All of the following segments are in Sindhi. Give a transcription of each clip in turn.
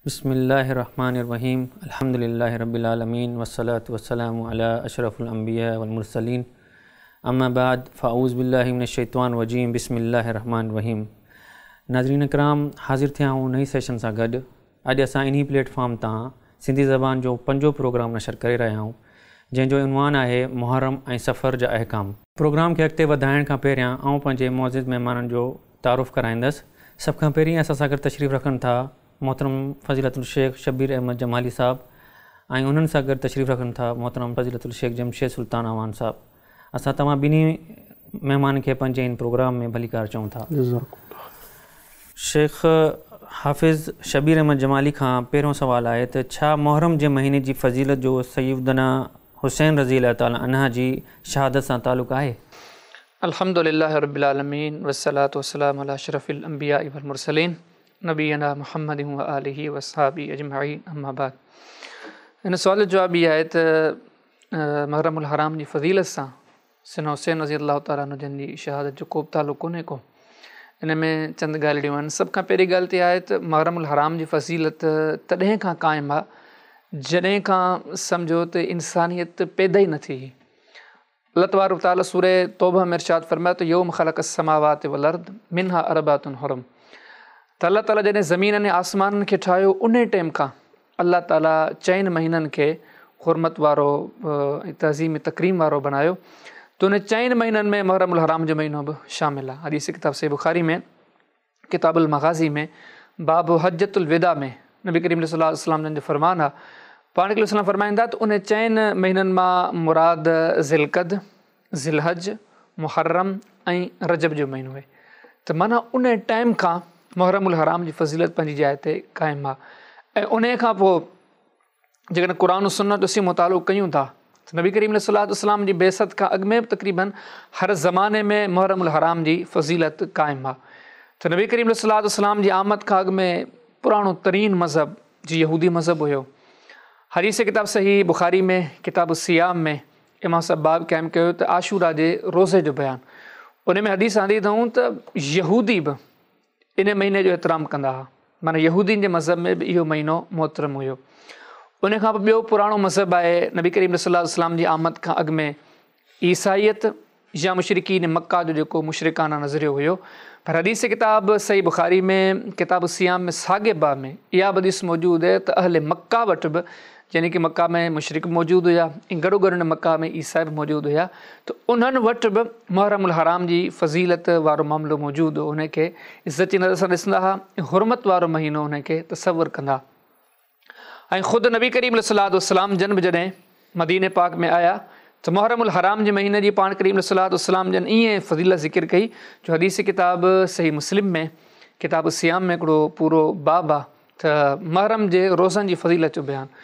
بسم الله الرحمن الرحيم الحمد لله رب العالمين والصلاة والسلام على اشرف الانبياء والمرسلين اما بعد فاعوذ بالله من الشيطان الرجيم بسم الله الرحمن الرحيم ناظرين ڪرام حاضر ٿيا آهيون نئين سيشن سان گڏ. اڄ اسان انهي پليٽ فارم تان سنڌي زبان جو پنجون پروگرام نشر ڪري رهيا آهيون جنهن جو عنوان آهي محرم ۽ صفر جا احڪام. پروگرام کي اڳتي وڌائڻ کان پهريان آئون پنهنجي معزز مهمانن جو تعارف ڪرائيندس. سڀ کان پهرين اسان سان گڏ تشريف رکن ٿا محترم فضيلت الشيخ شبير احمد جمالي صاحب ۽ انهن سان گڏ تشريف رکن ٿا محترم فضيلت الشيخ جمشيد سلطان اعواڻ صاحب. اسان توهان ٻنهي مهمانن کي پنهنجي هن پروگرام ۾ ڀليڪار چئون ٿا. شيخ حافظ شبير احمد جمالي کان پهريون سوال آهي ته ڇا محرم جي مهيني جي فضيلت جو سيدنا حسين رضي الله تعالٰي عنه جي شهادت سان تعلق آهي؟ الحمد لله رب العالمين والصلوة والسلام علي اشرف الانبياء والمرسلين نبينا محمد وآله واصحابه اجمعين اما بعد هن سوال جو جواب هي آهي ته محرم الحرام جي فضيلت سان سيدنا حسين رضي الله تعالٰي عنه جن جي شهادت جو ڪو به تعلق ڪونهي ڪو. ان ۾ چند ڳالهڙيون آهن. سڀ کان پهرين ڳالهه ته اها آهي ته محرم الحرام جي فضيلت تڏهن کان قائم آهي جڏهن کان سمجهو ته انسانيت پيدا ئي نه ٿي هئي. الله تبارڪ وتعاليٰ سوره توبه ۾ ارشاد فرمايو ته يوم خلق السماوات والارض منها اربعة حرم ته الله تعاليٰ جڏهن زمين ۽ آسمانن کي ٺاهيو انهي ٽيم کان الله تعاليٰ چئن مهينن کي حرمت وارو ۽ تعظيم تڪريم وارو بڻايو ته ان چئن مهينن ۾ محرم الحرام جو مهينو به شامل آهي. حديث ڪتاب صحيح بخاري ۾ ڪتاب المغازي ۾ باب حجة الوداع ۾ نبي ڪريم صلي الله عليه وسلم جن جو فرمان آهي پاڻ ڪريم صلي الله فرمائن ٿا ته ان چئن مهينن مان مراد ذوالقعد، ذوالحج، محرم ۽ رجب جو مهينو آهي ته معنيٰ ان ٽائيم کان محرم الحرام جي فضيلت پنهنجي جاء تي قائم آهي ۽ ان کان پوء جيڪڏهن قرآن و سنت اسين مطالعو ڪيون ٿا ته نبي ڪريم عليه الصلوة والسلام جي بعثت کان اڳ ۾ به تقريبن هر زماني ۾ محرم الحرام جي فضيلت قائم آهي ته نبي ڪريم عليه الصلوة والسلام جي آمد کان اڳ ۾ پراڻو ترين مذهب جي يهودي مذهب هيو. حديث ڪتاب صحيح بخاري ۾ ڪتاب الصيام ۾ امام صاحب باب قائم ڪيو ته عاشورا جي روزي جو بيان ان ۾ حديث آندي اٿئون ته يهودي به ان مهيني جو احترام ڪندا هئا معنيٰ يهودين جي مذهب ۾ به اهو مهينو محترم هيو ان کان پوء ٻيو پراڻو مذهب آهي نبي ڪريم صلي الله عليه وسلم جي آمد کان اڳ ۾ عيسائيت يا مشرڪين مڪه جو جيڪو مشرڪانه نظريو هيو پر حديث ڪتاب صحيح بخاري ۾ ڪتاب الصيام ۾ ساڳي باب ۾ اها به حديث موجود آهي ته اهل مڪه وٽ به يعني ڪه مڪه ۾ مشرڪ به موجود هيا ۽ گڏوگڏ ان مڪه ۾ عيسائي به موجود هيا ته انهن وٽ به محرم الحرام جي فضيلت وارو معاملو موجود هو ان کي عزت جي نظر سان ڏسندا هئا ۽ حرمت وارو مهينو ان کي تصور ڪندا ۽ خود نبي ڪريم عليه الصلوة والسلام جن به جڏهن مديني پاڪ ۾ آيا ته محرم الحرام جي مهيني جي پاڻ ڪريم عليه الصلوة والسلام جن ائين فضيلت ذڪر ڪئي جو حديث ڪتاب صحيح مسلم ۾ ڪتاب الصيام ۾ هڪڙو پورو باب آ ته محرم جي روزن جي فضيلت جو بيان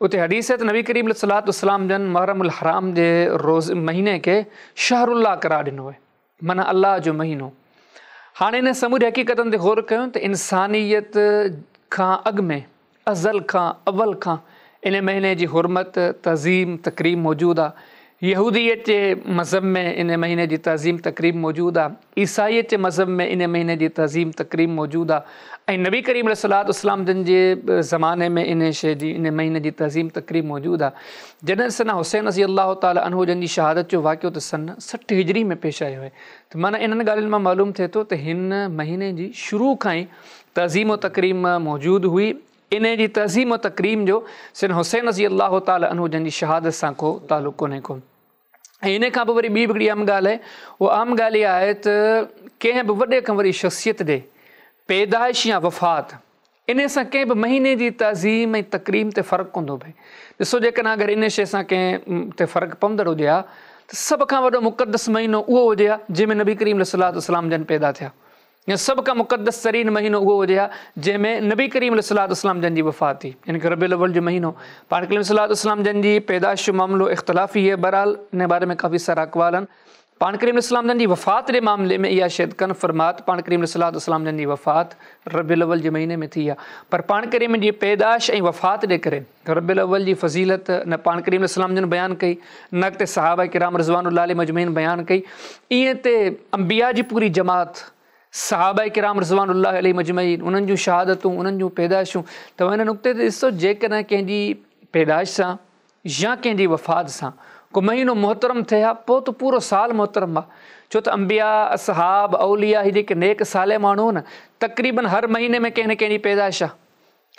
اتي حديث آهي ته نبي ڪريم عليه الصلوة والسلام جن محرم الحرام جي روز مهيني کي شهر الله قرار ڏنو آهي. معنيٰ الله جو مهينو. هاڻي انهن سموري حقيقتن تي غور ڪيون ته انسانيت کان اڳ ۾ ازل کان اول کان ان مهيني جي حرمت، تعظيم، تڪريم موجود آ. يهوديت جي مذهب ۾ ان مهيني جي تعظيم تڪريم موجود آ. عيسائيت جي مذهب ۾ ان مهيني جي تعظيم تڪريم موجود آ ۽ نبي ڪريم عليه الصلوة والسلام جن جي زماني ۾ ان شيء جي ان مهيني جي تعظيم تڪريم موجود آ. جڏهن سيدنا حسين رضي الله تعالٰي عنه جن جي شهادت جو واقعو ته سن 60 هجري ۾ پيش آيو آهي ته معنيٰ انهن ڳالهين مان معلوم ٿئي ٿو ته هن مهيني جي شروع کان ئي تعظيم و تڪريم موجود هئي انهي جي تعظيم و تڪريم جو سيدنا حسين رضي الله تعالٰي عنه جن جي شهادت سان ڪو تعلق ڪونهي ڪو. ۽ انهي کان پوء وري ٻي به هڪڙي اهم ڳالهه آهي اها اهم ڳالهه اها آهي ته ڪنهن به وڏي کان وڏي شخصيت جي پيدائش يا وفات انهيء سان ڪنهن به مهيني جي تعظيم ۽ تڪريم تي فرق ڪونه ٿو پئي. ڏسو جيڪڏهن اگر انهيء شيء سان ڪنهن تي فرق پوندڙ هجي ها ته سڀ کان وڏو مقدس مهينو اهو هجي ها جنهن ۾ نبي ڪريم عليه الصلوة والسلام جن پيدا ٿيا يا سڀ کان مقدس ترين مهينو اهو هجي ها جنهن ۾ نبي ڪريم عليه الصلوة والسلام جن جي وفات ٿي يعني ڪه ربيع الاول جو مهينو پاڻ ڪريم عليه الصلوة والسلام جن جي پيدائش جو معاملو اختلافي آهي بهرحال ان باري ۾ ڪافي سارا اقوال آهن. پاڻ ڪريم عليه السلام جن جي وفات جي معاملي ۾ اها شيء ڪنفرم آ ته پاڻ ڪريم عليه الصلوة والسلام جن جي وفات ربيع الاول جي مهيني ۾ ٿي آ پر پاڻ ڪريم جي پيدائش ۽ وفات جي ڪري ربيع الاول جي فضيلت نه پاڻ ڪريم عليه السلام جن بيان ڪئي نه اڳتي صحابه ڪرام رضوان الله عليهم اجمعين بيان ڪئي ائين ته انبياء جي پوري جماعت صحابه ڪرام رضوان الله عليهم اجمعين انهن جون شهادتون، انهن جون پيدائشون. توهان هن نقطي تي ڏسو جيڪڏهن ڪنهن جي پيدائش سان يا ڪنهن جي وفات سان ڪو مهينو محترم ٿئي ها پوء ته پورو سال محترم آ، ڇو ته انبياء، اصحاب، اولياء هي جيڪي نيڪ صالح ماڻهو نه تقريبن هر مهيني ۾ ڪنهن نه ڪنهن جي پيدائش آ،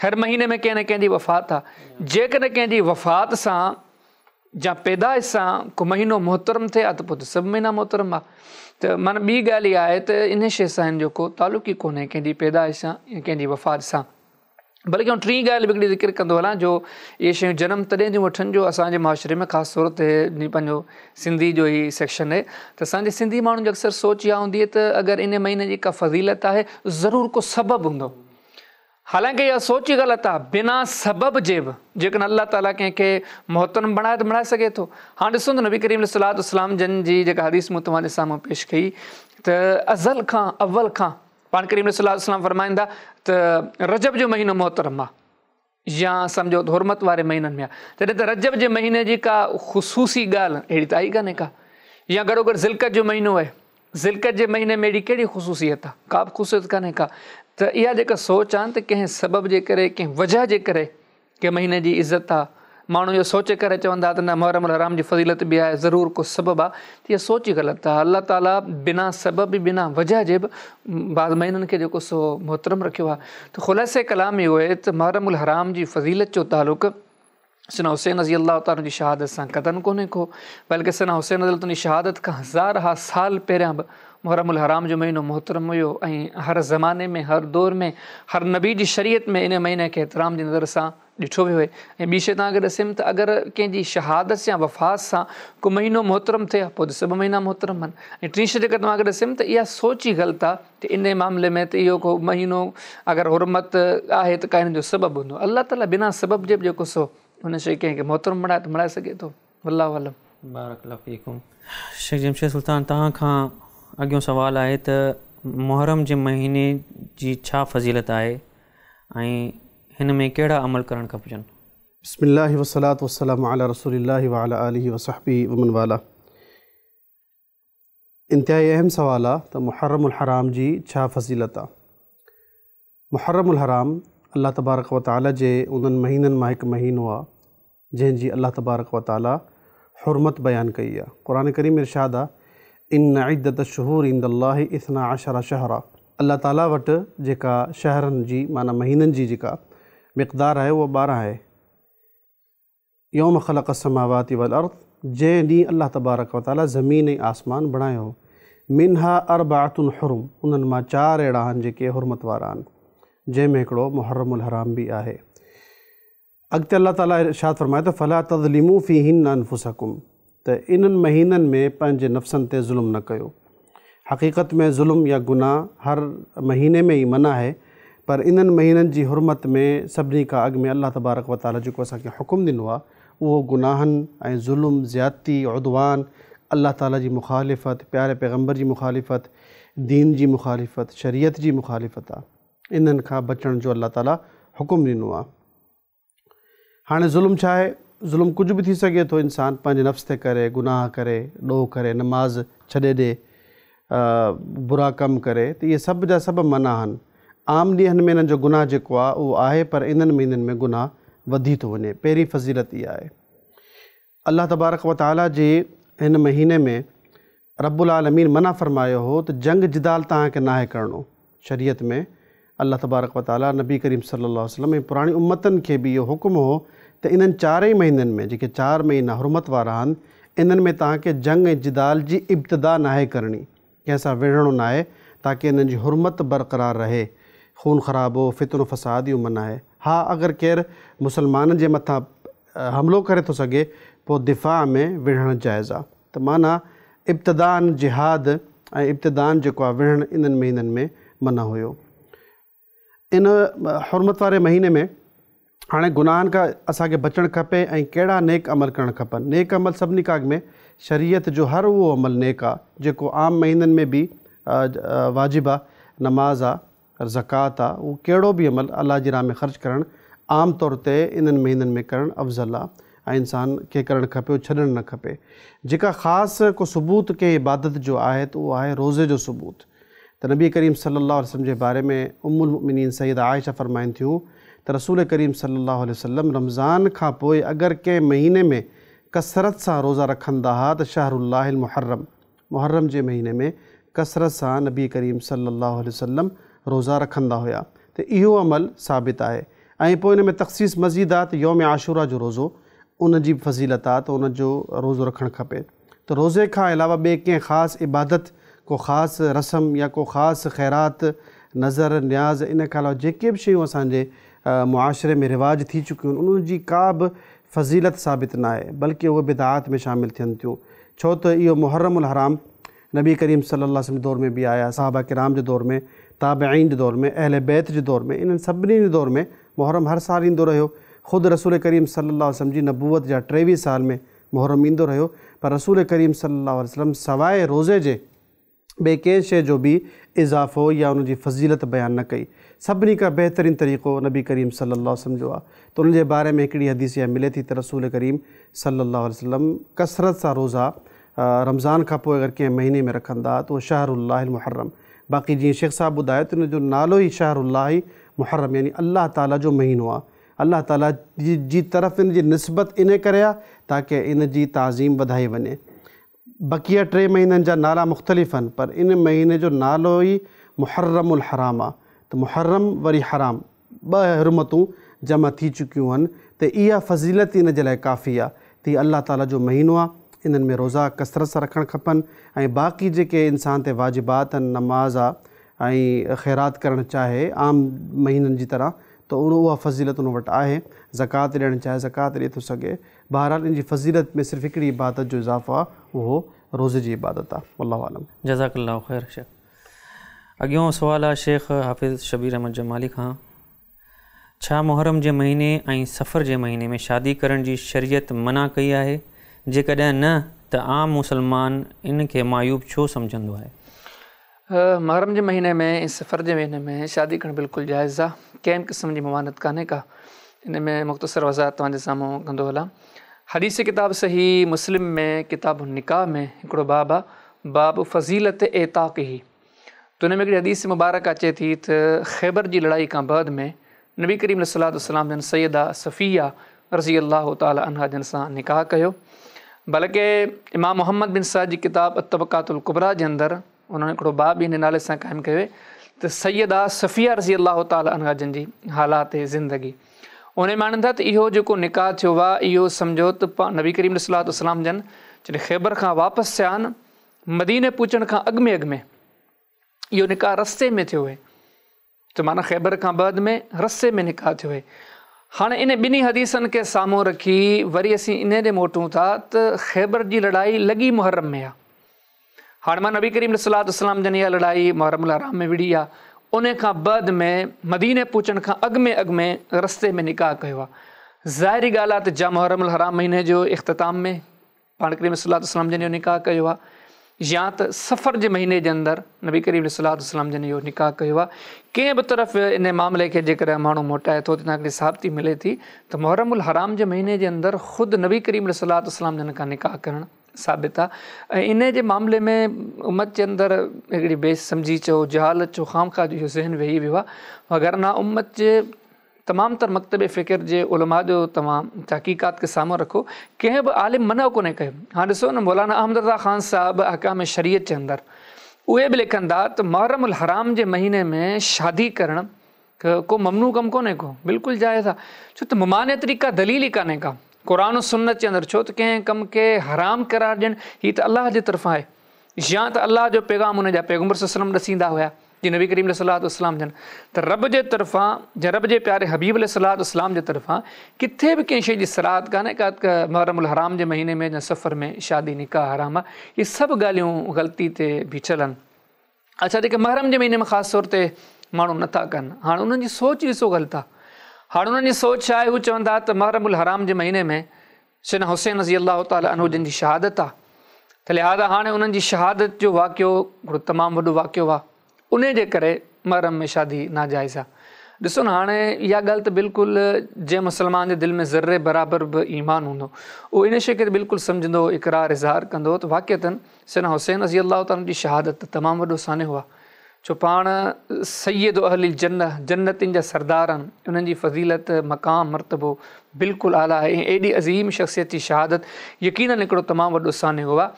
هر مهيني ۾ ڪنهن نه ڪنهن جي وفات آ. جيڪڏهن ڪنهن جي وفات سان يا پيدائش سان ڪو مهينو محترم ٿئي ها ته پوء ته سڀ مهينا محترم آ. ته معنيٰ ٻي ڳالهه اها آهي ته ان شيء سان هن جو ڪو تعلق ئي ڪونهي ڪنهن جي پيدائش سان يا ڪنهن جي وفات سان. بلڪه آئون ٽين ڳالهه به هڪڙي ذڪر ڪندو هلان جو اهي شيون جنم تڏهن ٿيون وٺن جو اسان جي معاشري ۾ خاص طور تي پنهنجو سنڌي جو هي سيڪشن آهي ته اسان جي سنڌي ماڻهن جي اڪثر سوچ اها هوندي آهي ته اگر ان مهيني جي ڪا فضيلت آهي ضرور ڪو سبب هوندو. حالانڪه اها سوچ ئي غلط آهي، بنا سبب جي به جيڪڏهن الله تعاليٰ ڪنهن کي محترم بڻائي ته بڻائي سگهي ٿو. هاڻ ڏسو ته نبي ڪريم عليه الصلوة والسلام جن جي جيڪا حديث مون توهان جي سامهون پيش ڪئي ته ازل کان اول کان پاڻ ڪريم عليه الصلوة والسلام فرمائن ٿا ته رجب جو مهينو محترم آهي يا سمجهو ته حرمت واري مهينن ۾ آهي، تڏهن ته رجب جي مهيني جي ڪا خصوصي ڳالهه اهڙي ته آئي ڪانهي ڪا، يا گڏوگڏ ذوالقعد جو مهينو آهي. ذوالقعد جي مهيني ۾ اهڙي ڪهڙي خصوصيت آ؟ ڪا به خصوصيت ڪانهي ڪا. ته اها جيڪا سوچ آ نه ته ڪنهن سبب جي ڪري، ڪنهن وجهه جي ڪري ڪنهن مهيني جي عزت آ. ماڻهو اهو سوچي ڪري چوندا ته نه محرم الحرام جي فضيلت به آهي، ضرور ڪو سبب آ. ته اها سوچ ئي غلط آ. الله تعاليٰ بنا سبب بنا وجهه جي به بعض مهينن کي جيڪو سو محترم رکيو آ. ته خلاصه ڪلام اهو آهي ته محرم الحرام جي فضيلت جو تعلق سيدنا حسين رضي الله تعالٰي عنه جي شهادت سان قطعاً ڪونهي ڪو، بلڪه سيدنا حسين رضي الله تعالٰي عنه جي شهادت کان هزارها سال پهريان به محرم الحرام جو مهينو محترم هيو ۽ هر زماني ۾ هر دور ۾ هر نبي جي شريعت ۾ ان مهيني کي احترام جي نظر سان ڏٺو ويو آهي ۽ ٻي شيء توهان کي ڏسيم ته اگر ڪنهن جي شهادت يا وفات سان ڪو مهينو محترم ٿئي ها پوء ته سڀ مهينا محترم آهن ۽ ٽين شيء جيڪا توهان کي ڏسيم ته اها سوچ ئي غلط آهي ته انهي معاملي ۾ ته اهو ڪو مهينو اگر حرمت آهي ته ڪا ان جو سبب هوندو. الله تعالي بنا سبب جي به جيڪو سو ان شيء ڪنهن کي محترم بڻائي ته بڻائي سگهي ٿو. والله اعلم. بارڪ الله فيڪم. شيخ جمشيد سلطان توهان کان اڳيون سوال آهي ته محرم جي مهيني جي ڇا فضيلت آهي ۽ هن ۾ ڪهڙا عمل ڪرڻ کپجن؟ بسم الله والصلوة والسلام علي رسول الله وعلي آله وصحبه ومن والاه. انتهائي اهم سوال آ ته محرم الحرام جي ڇا فضيلت آ؟ محرم الحرام الله تبارڪ و تعالي جي انهن مهينن مان هڪ مهينو آ جنهن جي الله تبارڪ و تعالي حرمت بيان ڪئي آ. قرآن ڪريم ۾ ارشاد آ، ان عدة الشهور عند الله اثنا عشر شهرا الله تعالي وٽ جيڪا شهرن جي معنيٰ مهينن جي جيڪا مقدار آهي اها 12 آهي. يوم خلق السماوات والارض جنهن ڏينهن الله تبارڪ و تعالي زمين ۽ آسمان بڻايو هو. منها اربعة حرم انهن مان چار اهڙا آهن جيڪي حرمت وارا آهن جنهن ۾ هڪڙو محرم الحرام به آهي. اڳتي الله تعالي ارشاد فرمايو ته فلا تظلموا فيهن انفسڪم ته انهن مهينن ۾ پنهنجي نفسن تي ظلم نه ڪيو. حقيقت ۾ ظلم يا گناهه هر مهيني ۾ ئي منع آهي، پر انهن مهينن جي حرمت ۾ سڀني کان اڳ ۾ الله تبارڪ و تعالي جيڪو اسان کي حڪم ڏنو آهي، اهو گناهن ۽ ظلم، زيادتي، عدوان، الله تعالي جي مخالفت، پياري پيغمبر جي مخالفت، دين جي مخالفت، شريعت جي مخالفت آهي. انهن کان بچڻ جو الله تعالي حڪم ڏنو آهي. هاڻي ظلم ڇا آهي؟ ظلم ڪجهه به ٿي سگهي ٿو، انسان پنهنجي نفس تي ڪري، گناهه ڪري، ڏوهه ڪري، نماز ڇڏي ڏي، برا ڪم ڪري ته اهي سڀ جا سڀ منع آهن. عام ڏينهن ۾ انهن جو گناهه جيڪو آهي اهو آهي پر انهن مهينن ۾ گناهه وڌي ٿو وڃي. پهرين فضيلت اها آهي. الله تبارڪ و تعاليٰ جي هن مهيني ۾ رب العالمين منع فرمايو هو ته جنگ جدال توهان کي ناهي ڪرڻو. شريعت ۾ الله تبارڪ و تعاليٰ نبي ڪريم صلي الله عليه وسلم ۽ پراڻي امتن کي به اهو حڪم هو ته انهن چارئي مهينن ۾ جيڪي چار مهينا حرمت وارا آهن انهن ۾ توهان کي جنگ ۽ جدال جي ابتدا ناهي ڪرڻي، ڪنهن سان وڙهڻو ناهي تاڪه انهن جي حرمت برقرار رهي، خون خرابو، فتنو فساد اهو منع آهي. ها اگر ڪير مسلمانن جي مٿان حملو ڪري ٿو سگهي پوء دفاع ۾ وڙهڻ جائز آ ته معنيٰ ابتداءً جهاد ۽ ابتداءً جيڪو آ وڙهڻ انهن مهينن ۾ منع هيو. ان حرمت واري مهيني ۾ هاڻي گناهن کان اسان کي بچڻ کپي ۽ ڪهڙا نيڪ عمل ڪرڻ کپن. نيڪ عمل سڀني کان اڳ ۾ شريعت جو هر اهو عمل نيڪ آ جيڪو عام مهينن ۾ به واجب آ، نماز آ، زڪوات آ، اهو ڪهڙو به عمل الله جي راهه ۾ خرچ ڪرڻ عام طور تي انهن مهينن ۾ ڪرڻ افضل آ ۽ انسان کي ڪرڻ کپي اهو ڇڏڻ نه کپي. جيڪا خاص ڪو ثبوت ڪنهن عبادت جو آهي ته اهو آهي روزي جو ثبوت. ته نبي ڪريم صلّي اللّٰه عليه وسلّم جي باري ۾ ام المؤمنين سيده عائشه فرمائن ٿيون ته رسول ڪريم صلّي اللّٰه عليه وسلّم رمضان کان پوء اگر ڪنهن مهيني ۾ ڪثرت سان روزا رکندا ها ته شهر الله المحرم، محرم جي مهيني ۾ ڪثرت سان نبي ڪريم صلّي اللّٰه عليه وسلّم روزا رکندا هيا ته اهو عمل ثابت آهي ۽ پوء ان ۾ تخصيص مزيد آ ته يوم عاشوراء جو روزو ان جي به فضيلت آ ته ان جو روزو رکڻ کپي. ته روزي کان علاوه ٻي ڪنهن خاص عبادت، ڪو خاص رسم يا ڪو خاص خيرات، نذر، نياز ان کان علاوه جيڪي به شيون اسان جي معاشري ۾ رواج ٿي چڪيون آهن انهن جي ڪا به فضيلت ثابت ناهي بلڪه اهي بدعات ۾ شامل ٿين ٿيون ڇو ته اهو محرم الحرام نبي ڪريم صلي الله عليه وسلم جي دور ۾ به آيا، صحابه ڪرام جي دور ۾، تابعين جي دور ۾، اهل بيت جي دور ۾ انهن سڀني جي دور ۾ محرم هر سال ايندو رهيو خود رسول ڪريم صلي الله عليه وسلم جي نبوت جا 23 سال ۾ محرم ايندو رهيو پر رسول ڪريم صلي الله عليه وسلم سواء روزي جي ٻي ڪنهن شيء جو به اضافو يا ان جي فضيلت بيان نه ڪئي. سڀني کان بهترين طريقو نبي ڪريم صلي الله عليه وسلم جو آهي ته ان جي باري ۾ هڪڙي حديث اها ملي ٿي ته رسول ڪريم صلي الله عليه وسلم ڪثرت سان روزا رمضان کان پوء اگر ڪنهن مهيني ۾ رکندا ته اهو شهر الله المحرم باقي جيئن شيخ صاحب ٻڌايو ته ان جو نالو ئي شهر الله محرم يعني الله تعالي جو مهينو آهي الله تعاليٰ جي طرف ان جي نسبت ان ڪري آهي تاڪه ان جي تعظيم وڌائي وڃي. بقيه ٽي مهينن جا نالا مختلف آهن پر ان مهيني جو نالو ئي محرم الحرام آهي ته محرم وري حرام ٻه حرمتون جمع ٿي چڪيون آهن ته اها فضيلت ئي ان جي لاء ڪافي آهي ته هي الله تعاليٰ جو مهينو آهي انهن ۾ روزا ڪثرت سان رکڻ کپن ۽ باقي جيڪي انسان تي واجبات آهن نماز آهي ۽ خيرات ڪرڻ چاهي عام مهينن جي طرح ته ان اها فضيلت ان وٽ آهي، زڪوات ڏيڻ چاهي زڪوات ڏئي ٿو سگهي، بهرحال ان جي فضيلت ۾ صرف هڪڙي عبادت جو اضافو آهي اهو روزي جي عبادت آهي، والله اعلم. جزاڪ الله خير شيخ. اڳيون سوال آهي شيخ حافظ شبير احمد جمالي کان، ڇا محرم جي مهيني ۽ صفر جي مهيني ۾ شادي ڪرڻ جي شريعت منع ڪئي آهي؟ جيڪڏهن نه ته عام مسلمان ان کي معيوب ڇو سمجهندو آهي؟ محرم جي مهيني ۾ ۽ صفر جي مهيني ۾ شادي ڪرڻ بلڪل جائز آ، ڪنهن به قسم جي ممانعت ڪانهي ڪا. ان ۾ مختصر وضاحت توهان جي سامهون ڪندو هلان. حديث ڪتاب صحيح مسلم ۾ ڪتاب النڪاح ۾ هڪڙو باب آ، باب فضيلت اعتاقه ته ان ۾ هڪڙي حديث مبارڪ اچي ٿي ته خيبر جي لڙائي کان بعد ۾ نبي ڪريم عليه الصلوة والسلام جن سيده صفيه رضي الله تعالٰي عنها جن سان نڪاح ڪيو بلڪه امام محمد بن سعد جي ڪتاب الطبقات الڪبريٰ جي اندر انهن هڪڙو باب به ان نالي سان قائم ڪيو آهي ته سيده صفيه رضي الله تعالٰي عنها جن جي حالات زندگي ان ۾ آڻن ٿا ته اهو جيڪو نڪاح ٿيو آهي اهو سمجهو ته نبي ڪريم عليه الصلوة والسلام جن جڏهن خيبر کان واپس ٿيا آهن مديني پهچڻ کان اڳ ۾ اڳ ۾ اهو نڪاح رستي ۾ ٿيو آهي ته معنيٰ خيبر کان بعد ۾ رستي ۾ نڪاح ٿيو آهي. هاڻي ان ٻنهي حديثن کي سامهون رکي وري اسين انهي ڏي موٽون ٿا ته خيبر جي لڙائي لڳي محرم ۾ آ. هاڻي معنيٰ نبي ڪريم عليه الصلوة والسلام جن اها لڙائي محرم الحرام ۾ وڙهي آ. انهي کان بعد ۾ مديني پهچڻ کان اڳ ۾ اڳ ۾ رستي ۾ نڪاح ڪيو آ. ظاهري ڳالهه آ ته جا محرم الحرام مهيني جو اختتام ۾ پاڻ ڪريم صلي الله عليه وسلم جن اهو نڪاح ڪيو آهي يا ته صفر جي مهيني جي اندر نبي ڪريم صلي الله عليه وسلم جن اهو نڪاح ڪيو آهي. ڪنهن به طرف ان معاملي کي جيڪڏهن ماڻهو موٽائي ٿو ته هتان هڪڙي ثابتي ملي ٿي ته محرم الحرام جي مهيني جي اندر خود نبي ڪريم صلي الله عليه وسلم جن کان نڪاح ڪرڻ ثابت آهي ۽ ان جي معاملي ۾ امت جي اندر هڪڙي بي سمجهي چئو جهالت چئو خوامخواه جو اهو ذهن ويهي ويو آهي وگرنه امت جي تمام تر مڪتب فڪر جي علماء جو توهان تحقيقات کي سامهون رکو ڪنهن به عالم منع ڪونهي ڪيو هاڻ ڏسو نه مولانا احمد رضا خان صاحب احڪام شريعت جي اندر اهي به لکن ٿا ته محرم الحرام جي مهيني ۾ شادي ڪرڻ ڪو ممنوع ڪم ڪونهي ڪو بلڪل جائز آهي ڇو ته ممانعت جي ڪا دليل ئي ڪانهي ڪا قرآن و سنت جي اندر ڇو ته ڪنهن ڪم کي حرام قرار ڏيڻ هي ته الله جي طرفان آهي يا ته الله جو پيغام ان جا پيغمبر صلي الله عليه وسلم ڏسيندا هيا جي نبي ڪريم عليه الصلوة والسلام جن ته رب جي طرفان جي رب جي پياري حبيب عليه الصلوة والسلام جي طرفان ڪٿي به ڪنهن شيء جي صراحت ڪانهي ڪا ته محرم الحرام جي مهيني ۾ يا صفر ۾ شادي نڪاح حرام آهي اهي سڀ ڳالهيون غلطي تي بيٺل آهن. اڇا جيڪي محرم جي مهيني ۾ خاص طور تي ماڻهو نٿا ڪن هاڻ انهن جي سوچ ڏسو غلط آهي هاڻ انهن جي سوچ ڇا آهي هو چون ٿا ته محرم الحرام جي مهيني ۾ سيدنا حسين رضي الله تعالٰي عنه جن جي شهادت آ ته لهٰذا هاڻي انهن جي شهادت جو واقعو هڪڙو تمام وڏو واقعو آ انهي جي ڪري محرم ۾ شادي ناجائز آ. ڏسو نه هاڻي اها ڳالهه ته بلڪل جنهن مسلمان جي دل ۾ ذري برابر به ايمان هوندو اهو انهي شيء کي ته بلڪل سمجهندو اقرار اظهار ڪندو ته واقعتاً سيدنا حسين رضي الله تعالٰي عنه جي شهادت ته تمام وڏو سانحو آ. ڇو پاڻ سيد اهل الجنة، جنتين جا سردار آهن، انهن جي فضيلت، مقام، مرتبو بلڪل اعليٰ آهي ۽ ايڏي عظيم شخصيت جي شهادت يقيناً هڪڙو تمام وڏو سانحو آهي.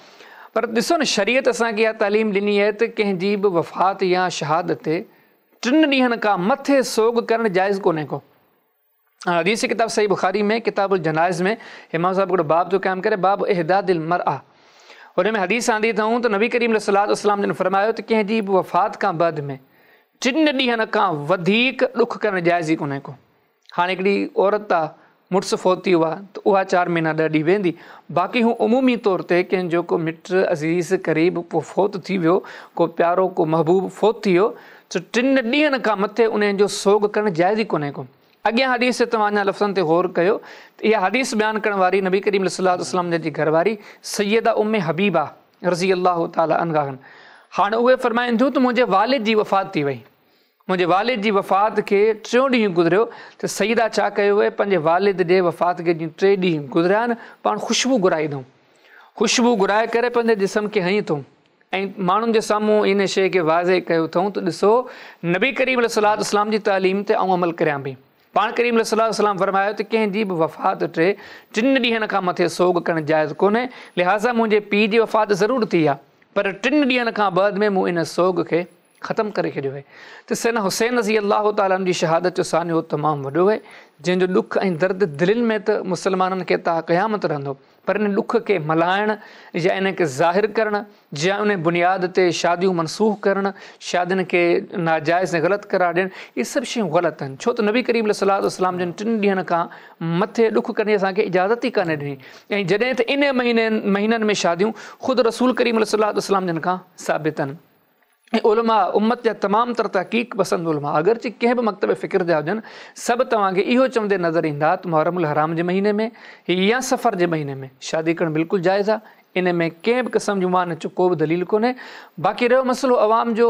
پر ڏسو نه شريعت اسان کي اها تعليم ڏني آهي ته ڪنهن جي به وفات يا شهادت تي ٽن ڏينهن کان مٿي سوڳ ڪرڻ جائز ڪونهي ڪو. حديث جي ڪتاب صحيح بخاري ۾ ڪتاب الجنائز ۾ امام صاحب هڪڙو باب ٿو قائم ڪري باب احداد المرأة ان ۾ حديث آندي اٿئون ته نبي ڪريم عليه الصلوة والسلام جن فرمايو ته ڪنهن جي به وفات کان بعد ۾ ٽن ڏينهن کان وڌيڪ ڏک ڪرڻ جائز ئي ڪونهي ڪو. هاڻي هڪڙي عورت آ مڙس فوت ٿي ويو آ ته اها چار مهينا 10 ڏينهن ويهندي باقي هو عمومي طور تي ڪنهن جو ڪو مٽ عزيز قريب ڪو فوت ٿي ويو ڪو پيارو ڪو محبوب فوت ٿي ويو ته ٽن ڏينهن کان مٿي انهن جو سوڳ ڪرڻ جائز ئي ڪونهي ڪو. اڳيان حديث تي توهان اڃا لفظن تي غور ڪيو ته اها حديث بيان ڪرڻ واري نبي ڪريم عليه الصلوة والسلام جن جي گهر واري سيده ام حبيبه رضي الله تعالٰي عنها آهن. هاڻ اهي فرمائن ٿيون ته منهنجي والد جي وفات ٿي وئي. منهنجي والد جي وفات کي ٽيون ڏينهن گذريو ته سيده ڇا ڪيو اهي پنهنجي والد جي وفات کي جيئن ٽي ڏينهن گذريا آهن پاڻ خوشبو گهرائي اٿئون. خوشبو گهرائي ڪري پنهنجي جسم کي هنئي اٿئون. ۽ ماڻهن جي سامهون ان شيء کي واضح ڪيو اٿئون ته ڏسو نبي ڪريم عليه الصلوة والسلام جي تعليم تي آئون عمل ڪريان پئي. پاڻ ڪريم عليه الصلوة والسلام فرمايو ته ڪنهن جي به وفات تي ٽن ڏينهن کان مٿي سوڳ ڪرڻ جائز ڪونهي، لهٰذا منهنجي پيء جي وفات ضرور ٿي آهي پر ٽن ڏينهن کان بعد ۾ مون ان سوڳ کي ختم ڪري ڇڏيو آهي ته سيدنا حسين رضي الله تعالٰي عنه جي شهادت جو سانحو تمام وڏو آهي جنهن جو ڏک ۽ درد دلين ۾ ته مسلمانن کي تا قيامت رهندو. پر ان ڏک کي ملهائڻ يا ان کي ظاهر ڪرڻ يا ان بنياد تي شاديون منسوخ ڪرڻ، شادين کي ناجائز ۽ غلط قرار ڏيڻ، اهي سڀ شيون غلط آهن. ڇو ته نبي ڪريم عليه الصلوة والسلام جن ٽن ڏينهن کان مٿي ڏک ڪرڻ جي اسان کي اجازت ئي ڪانه ڏني ۽ جڏهن ته ان مهينن ۾ شاديون خود رسول ڪريم عليه الصلوة والسلام جن کان ثابت آهن. ۽ علماء امت جا تمام تر تحقيق پسند علماء اگرچه ڪنهن به مڪتب فڪر جا هجن سڀ توهان کي اهو چوندي نظر ايندا ته محرم الحرام جي مهيني ۾ يا صفر جي مهيني ۾ شادي ڪرڻ بلڪل جائز آهي ان ۾ ڪنهن به قسم جي مانع جو ڪو به دليل ڪونهي باقي رهيو مسئلو عوام جو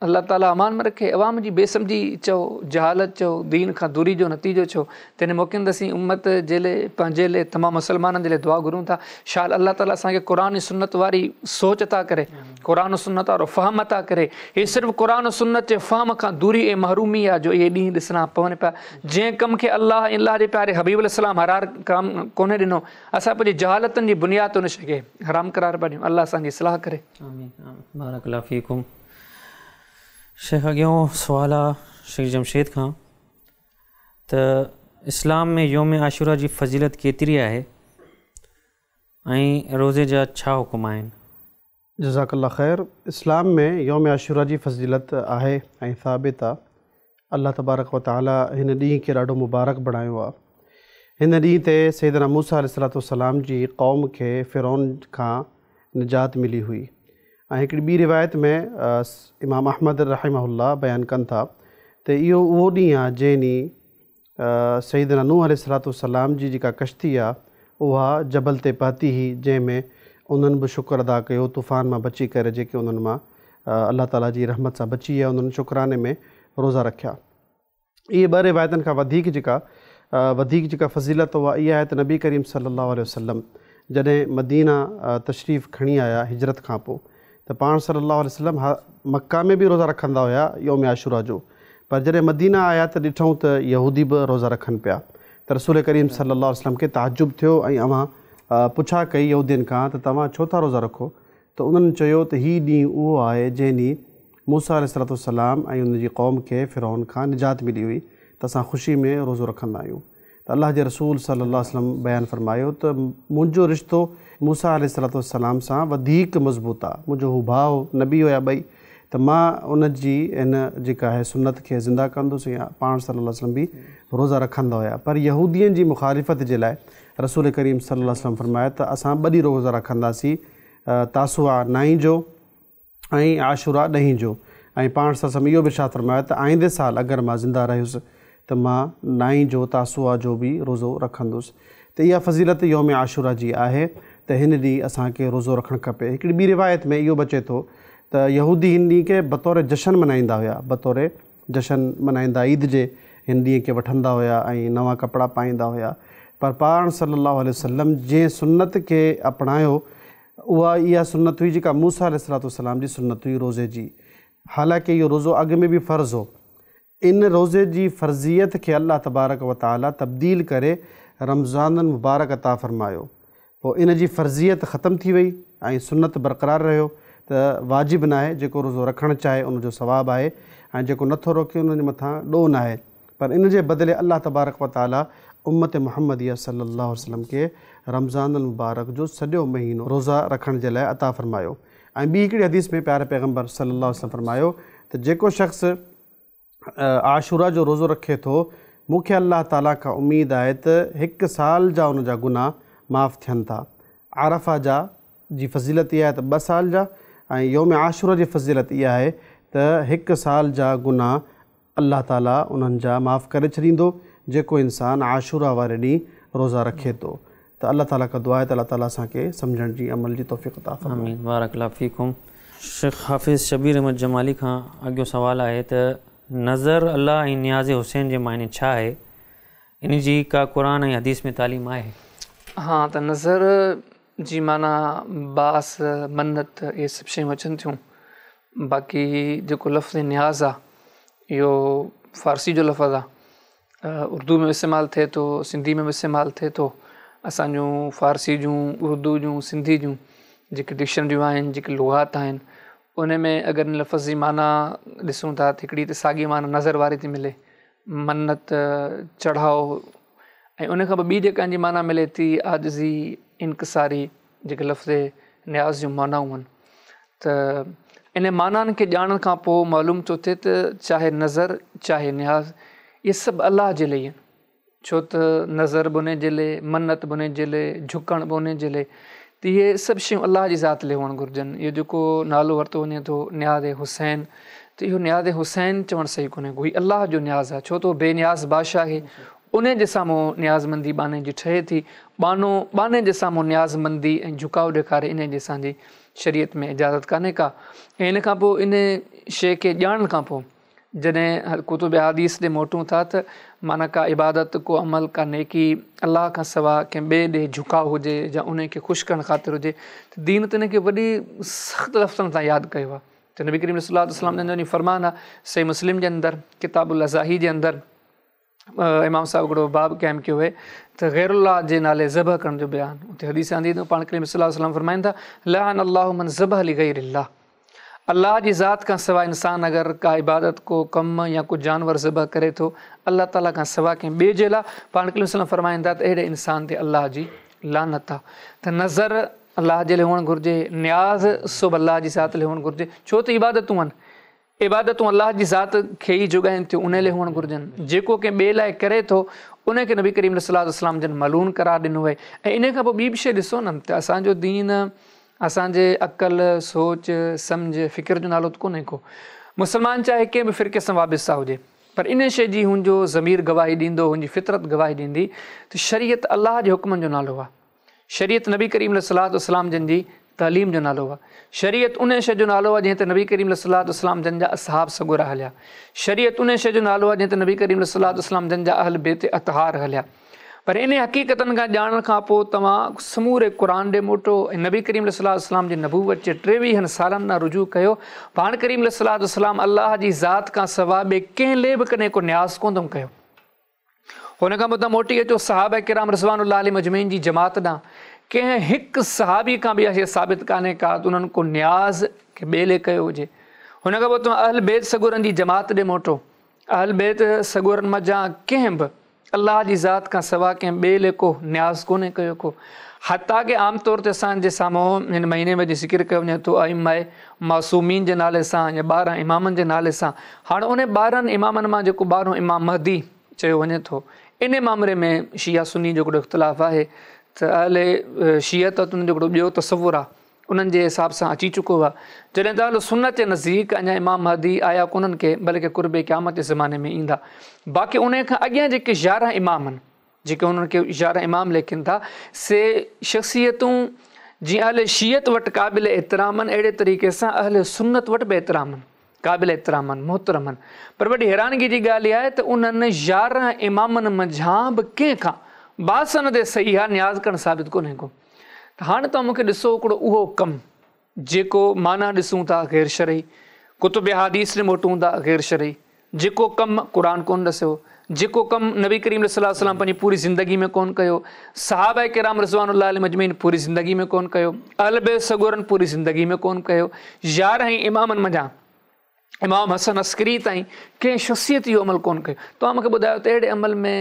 الله تعالي امان ۾ رکي عوام جي بي سمجهي چئو جهالت چئو دين کان دوري جو نتيجو چئو تنهن موقعن تي اسين امت جي لئي پنهنجي لئي تمام مسلمانن جي لئي دعا گهرون ٿا شال الله تعالي اسان کي قرآن ۽ سنت واري سوچ عطا ڪري قرآن و سنت وارو فهم عطا ڪري هي صرف قرآن و سنت جي فهم کان دوري ۽ محرومي آ جو اهي ڏينهن ڏسڻا پون پيا جنهن ڪم کي الله ۽ الله جي پياري حبيب عليه السلام حرام ڪم ڪونهي ڏنو اسان پنهنجي جهالتن جي بنياد تي ان شي کي حرام قرار پيا ڏيون الله اسان جي اصلاح ڪري. آمين آمين بارڪ الله فيڪم شيخ اڳيون سوال آ شيخ جمشيد کان ته اسلام ۾ يوم عاشورا جي فضيلت ڪيتري آهي ۽ روزي جا ڇا حڪم آهن؟ جزاڪ الله خير اسلام ۾ يوم عاشورا جي فضيلت آهي ۽ ثابت آ الله تبارڪ و تعالي هن ڏينهن کي ڏاڍو مبارڪ بڻايو آ هن ڏينهن تي سيدنا موسيٰ عليه الصلوة والسلام جي قوم کي فرعون کان نجات ملي هئي ۽ هڪڙي ٻي روايت ۾ امام احمد رحمه الله بيان ڪن ٿا ته اهو اهو ڏينهن آهي جنهن ڏينهن سيدنا نوح عليه الصلوة والسلام جي جيڪا ڪشتي آهي اها جبل تي پهتي هئي جنهن ۾ انهن به شڪر ادا ڪيو طوفان مان بچي ڪري جيڪي انهن مان الله تعالي جي رحمت سان بچي ويا انهن شڪراني ۾ روزا رکيا. اهي ٻه روايتن کان وڌيڪ جيڪا وڌيڪ جيڪا فضيلت اها اها آهي ته نبي ڪريم صلي الله عليه وسلم جڏهن مدينه تشريف کڻي آيا هجرت کان پوء ته پاڻ صلي الله عليه وسلم مڪه ۾ به روزا رکندا هيا يوم عاشورا جو پر جڏهن مدينه آيا ته ڏٺائون ته يهودي به روزا رکن پيا ته رسول ڪريم صلي الله عليه وسلم کي تعجب ٿيو ۽ اوهان پڇا ڪئي يهودين کان ته توهان ڇو ٿا روزا رکو ته انهن چيو ته هي ڏينهن اهو آهي جنهن ڏينهن موسيٰ عليه الصلوة والسلام ۽ ان جي قوم کي فرعون کان نجات ملي هئي ته اسان خوشي ۾ روزو رکندا آهيون ته الله جي رسول صلي الله عليه وسلم بيان فرمايو ته منهنجو رشتو موسيٰ عليه الصلوة والسلام سان وڌيڪ مضبوط آ منهنجو هو ڀاء هو نبي هيا ٻئي ته مان ان جي ان جيڪا آهي سنت کي زنده ڪندس ۽ پاڻ صلي الله عليه وسلم به روزا رکندا هيا پر يهودين جي مخالفت جي لاء رسول ڪريم صلي الله عليه وسلم فرمايو ته اسان ٻه ڏينهن روزا رکنداسين تاسوعا نائين جو ۽ عاشورا ڏهين جو ۽ پاڻ صلي الله عليه وسلم اهو به ارشاد فرمايو ته آئيندي سال اگر مان زنده رهيس ته مان نائين جو تاسوعا جو به روزو رکندس ته اها فضيلت يوم عاشورا جي آهي ته هن ڏينهن اسان کي روزو رکڻ کپي. هڪڙي ٻي روايت ۾ اهو به اچي ٿو ته يهودي هن ڏينهن کي بطور جشن منائيندا هيا بطور جشن منائيندا عيد جي هن ڏينهن کي وٺندا هيا ۽ نوان ڪپڙا پائيندا هيا پر پاڻ صلي الله عليه وسلم جنهن سنت کي اپڻايو اها اها سنت هئي جيڪا موسيٰ عليه الصلوة والسلام جي سنت هئي روزي جي. حالانڪه اهو روزو اڳ ۾ به فرض هو. ان روزي جي فرضيت کي الله تبارڪ و تعالي تبديل ڪري رمضان المبارڪ عطا فرمايو. پوء ان جي فرضيت ختم ٿي وئي ۽ سنت برقرار رهيو ته واجب ناهي، جيڪو روزو رکڻ چاهي ان جو ثواب آهي ۽ جيڪو نٿو رکي ان جي مٿان ڏوهه ناهي پر ان جي بدلي الله تبارڪ و تعالي امت محمديه صلي الله عليه وسلم کي رمضان المبارڪ جو سڄو مهينو روزا رکڻ جي لاء عطا فرمايو ۽ ٻي هڪڙي حديث ۾ پياري پيغمبر صلي الله عليه وسلم فرمايو ته جيڪو شخص عاشورا جو روزو رکي ٿو، مون کي الله تعاليٰ کان اميد آهي ته هڪ سال جا ان جا گناهه معاف ٿين ٿا. عرفه جا جي فضيلت اها آهي ته ٻه سال جا ۽ يوم عاشورا جي فضيلت اها آهي ته هڪ سال جا گناهه الله تعاليٰ انهن جا معاف ڪري ڇڏيندو جيڪو انسان عاشورا واري ڏينهن روزا رکي ٿو ته الله تعاليٰ کان دعا آهي ته الله تعاليٰ اسان کي سمجهڻ جي عمل جي توفيق عطا فرمائي. آمين بارڪ الله فيڪم. شيخ حافظ شبير احمد جمالي کان اڳيون سوال آهي ته نذر الله ۽ نياز حسين جي معني ڇا آهي؟ ان جي ڪا قرآن ۽ حديث ۾ تعليم آهي؟ ها ته نذر جي معنيٰ باس، منت اهي سڀ شيون اچن ٿيون. باقي جيڪو لفظ نياز آ اهو فارسي جو لفظ آ. اردو ۾ به استعمال ٿئي ٿو سنڌي ۾ به استعمال ٿئي ٿو اسان جون فارسي جون اردو جون سنڌي جون جيڪي ڊڪشنريون آهن جيڪي لغات آهن ان ۾ اگر ان لفظ جي معنيٰ ڏسون ٿا ته هڪڙي ته ساڳي معنيٰ نذر واري ٿي ملي منت چڙهاء ۽ ان کان پوء ٻي جيڪا ان جي معنيٰ ملي ٿي عاجزي انڪساري جيڪي لفظ نياز جون معنائون آهن ته ان معنائن کي ڄاڻڻ کان پوء معلوم ٿو ٿئي ته چاهي نذر چاهي نياز اهي سڀ الله جي لئي آهن ڇو ته نذر به ان جي لئي منت به ان جي لئي جهڪڻ به ان جي لئي ته اهي سڀ شيون الله جي ذات لئي هئڻ گهرجن اهو جيڪو نالو ورتو وڃي ٿو نياز حسين ته اهو نياز حسين چوڻ صحيح ڪونهي ڪو هي الله جو نياز آهي ڇو ته هو بي نياز بادشاهه آهي ان جي سامهون نيازمندي ٻانهي جي ٺهي ٿي ٻانهو ٻانهي جي سامهون نيازمندي ۽ جهڪاء ڏيکاري ان جي اسان جي شريعت ۾ اجازت ڪانهي ڪا ۽ ان کان پوء ان شيء کي ڄاڻڻ کان پوء جڏهن ڪتب احاديث ڏي موٽون ٿا ته معنيٰ ڪا عبادت ڪو عمل ڪا نيڪي الله کان سوا ڪنهن ٻئي ڏي جهڪاء هجي يا ان کي خوش ڪرڻ خاطر هجي ته دين ته ان کي وڏي سخت لفظن سان ياد ڪيو آهي ته نبي ڪريم صلي الله عليه وسلم جن جو فرمان آهي صحيح مسلم جي اندر ڪتاب الاضاحي جي اندر امام صاحب هڪڙو باب قائم ڪيو آهي ته غير الله جي نالي ذبح ڪرڻ جو بيان اتي حديث آندي ته پاڻ ڪريم صلي الله عليه وسلم فرمائن ٿا لعن الله من ذبح لغير الله الله جي ذات کان سواء انسان اگر ڪا عبادت ڪو ڪم يا ڪو جانور ذبح ڪري ٿو الله تعالي کان سواء ڪنهن ٻئي جي لاء پاڻ ڪريم صلي الله فرمائن ٿا ته اهڙي انسان تي الله جي لعنت آ ته نذر الله جي لاء هئڻ گهرجي نياز سڀ الله جي ذات لاء هئڻ گهرجي ڇو ته عبادتون آهن عبادتون الله جي ذات کي ئي جوڳائين ٿيون، انهي لاء هئڻ گهرجن. جيڪو ڪنهن ٻئي لاء ڪري ٿو، انهي کي نبي ڪريم صلي الله عليه وسلم جن ملعون قرار ڏنو آهي. ۽ انهي کان پوء ٻي به شيء ڏسو نه ته اسان جو دين اسان جي عقل، سوچ، سمجهه، فڪر جو نالو ته ڪونهي ڪو. مسلمان چاهي ڪنهن به فرقي سان وابسته هجي پر انهي شيء جي هن جو ضمير گواهي ڏيندو، هن جي فطرت گواهي ڏيندي ته شريعت الله جي حڪمن جو نالو آهي. شريعت نبي ڪريم عليه الصلوة والسلام جن جي تعليم جو نالو آهي. شريعت انهيء شيء جو نالو آهي جنهن تي نبي ڪريم عليه الصلوة والسلام جن جا اصحاب سڳورا هليا. شريعت انهيء شيء جو نالو آهي جنهن تي نبي ڪريم عليه الصلوة والسلام جن جا اهل بيت اطهار هليا. پر انهيء حقيقتن کان ڄاڻڻ کان پوء توهان سموري قرآن ڏي موٽو ۽ نبي ڪريم عليه الصلوة والسلام جي نبوت جي ٽيويهن سالن ڏانهن رجوع ڪيو. پاڻ ڪريم عليه الصلوة والسلام الله جي ذات کان سواء ٻئي ڪنهن لئي به ڪڏهن ڪو نياز ڪونه ٿم ڪيو. ان کان پوء توهان موٽي اچو صحابه ڪرام رضوان الله عليهم اجمعين جي جماعت ڏانهن. ڪنهن هڪ صحابي کان به اها شيء ثابت ڪانهي ڪا ته انهن ڪو نياز ڪنهن ٻئي لئي ڪيو هجي. ان کان پوء توهان اهل بيت سڳورن جي جماعت ڏي موٽو. اهل بيت سڳورن منجهان ڪنهن به الله جي ذات کان سوا ڪنهن ٻئي لئي ڪو نياز ڪونهي ڪيو ڪو. حتيٰ ڪه عام طور تي اسان جي سامهون هن مهيني ۾ جي ذڪر ڪيو وڃي ٿو ائمه معصومين جي نالي سان يا 12 امامن جي نالي سان. هاڻ انهن 12 امامن مان جيڪو 12 امام مهدي چيو وڃي ٿو. انهي مامري ۾ شيعه سني جو هڪڙو اختلاف آهي ته اهل شيعت وٽ ان جو هڪڙو ٻيو تصور آهي انهن جي حساب سان اچي چڪو آهي جڏهن ته اهل سنت جي نزديڪ اڃا امام مهدي آيا ڪونهن ڪي بلڪه قرب قيامت جي زماني ۾ ايندا باقي انهي کان اڳيان جيڪي 11 امام آهن جيڪي انهن کي 11 امام ليکين ٿا سي شخصيتون جيئن اهل شيعت وٽ قابل احترام آهن اهڙي طريقي سان اهل سنت وٽ به احترام آهن. قابل احترام آهن، محترم آهن، پر وڏي حيرانگي جي ڳالهه اها آهي ته انهن 11 امامن منجهان به ڪنهن کان باسند صحيحه نياز ڪرڻ ثابت ڪونهي ڪو. ته هاڻي توهان مون کي ڏسو هڪڙو اهو ڪم جيڪو معنيٰ ڏسون ٿا غير شرعي، ڪتب احاديث ڏي موٽون ٿا غير شرعي جيڪو ڪم قرآن ڪونه ڏسيو، جيڪو ڪم نبي ڪريم صلي الله عليه وسلم پنهنجي پوري زندگي ۾ ڪونه ڪيو، صحابه ڪرام رضوان الله عليهم اجمعين پوري زندگي ۾ ڪونه ڪيو، اهل بيت سڳورن پوري زندگي ۾ ڪونه ڪيو، 11 امامن منجهان امام حسن عسڪري تائين ڪنهن شخصيت اهو عمل ڪونه ڪيو. توهان مون کي ٻڌايو ته اهڙي عمل ۾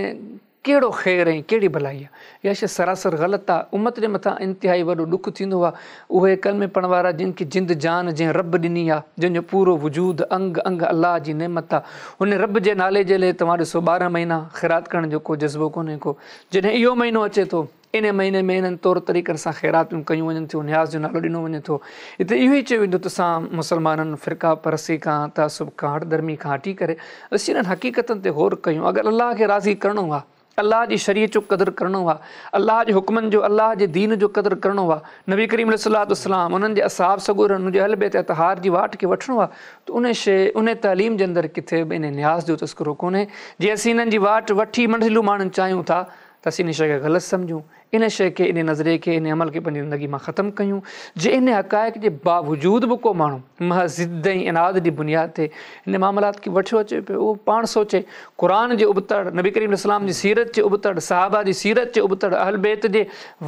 ڪهڙو خير ۽ ڪهڙي ڀلائي آهي؟ اها شيء سراسر غلط آهي. امت جي مٿان انتهائي وڏو ڏک ٿيندو آهي. اهي ڪلمي پڙهڻ وارا جن کي جند جان جنهن رب ڏني آهي، جنهن جو پورو وجود انگ انگ الله جي نعمت آهي. ان رب جي نالي جي لئي توهان ڏسو 12 مهينا خيرات ڪرڻ جو ڪو جذبو ڪونهي ڪو. جڏهن اهو مهينو اچي ٿو انهي مهيني ۾ انهن طور طريقن سان خيراتون ڪيون وڃن ٿيون، نياز جو نالو ڏنو وڃي ٿو. هتي اهو ئي چيو ويندو ته اسان مسلمانن فرقه پرستي کان، تعصب کان، هٺ ڌرمي کان هٽي ڪري اسين انهن حقيقتن تي غور ڪيون. اگر الله کي راضي ڪرڻو آهي، الله جي شريعت جو قدر ڪرڻو آهي، الله جي حڪمن جو، الله جي دين جو قدر ڪرڻو آهي، نبي ڪريم عليه الصلوة والسلام، انهن جي اصحاب سڳورن، انهن جي اهل بيت اطهار جي واٽ کي وٺڻو آهي ته انهي شيء، انهي تعليم جي اندر ڪٿي به انهي نياز جو تذڪرو ڪونهي. جي اسين انهن جي واٽ وٺي منزلون ماڻڻ چاهيون ٿا ته اسين ان شيء کي غلط سمجهون، ان شيء کي، ان نظريي کي، ان عمل کي پنهنجي زندگي مان ختم ڪيون. جي ان حقائق جي باوجود به ڪو ماڻهو محض ضد ۽ عناد جي بنياد تي ان معاملات کي وٺيو اچي پيو، اهو پاڻ سوچي. قرآن جي ابتڙ، نبي ڪريم عليه السلام جي سيرت جي ابتڙ، صحابه جي سيرت جي ابتڙ، اهل بيت جي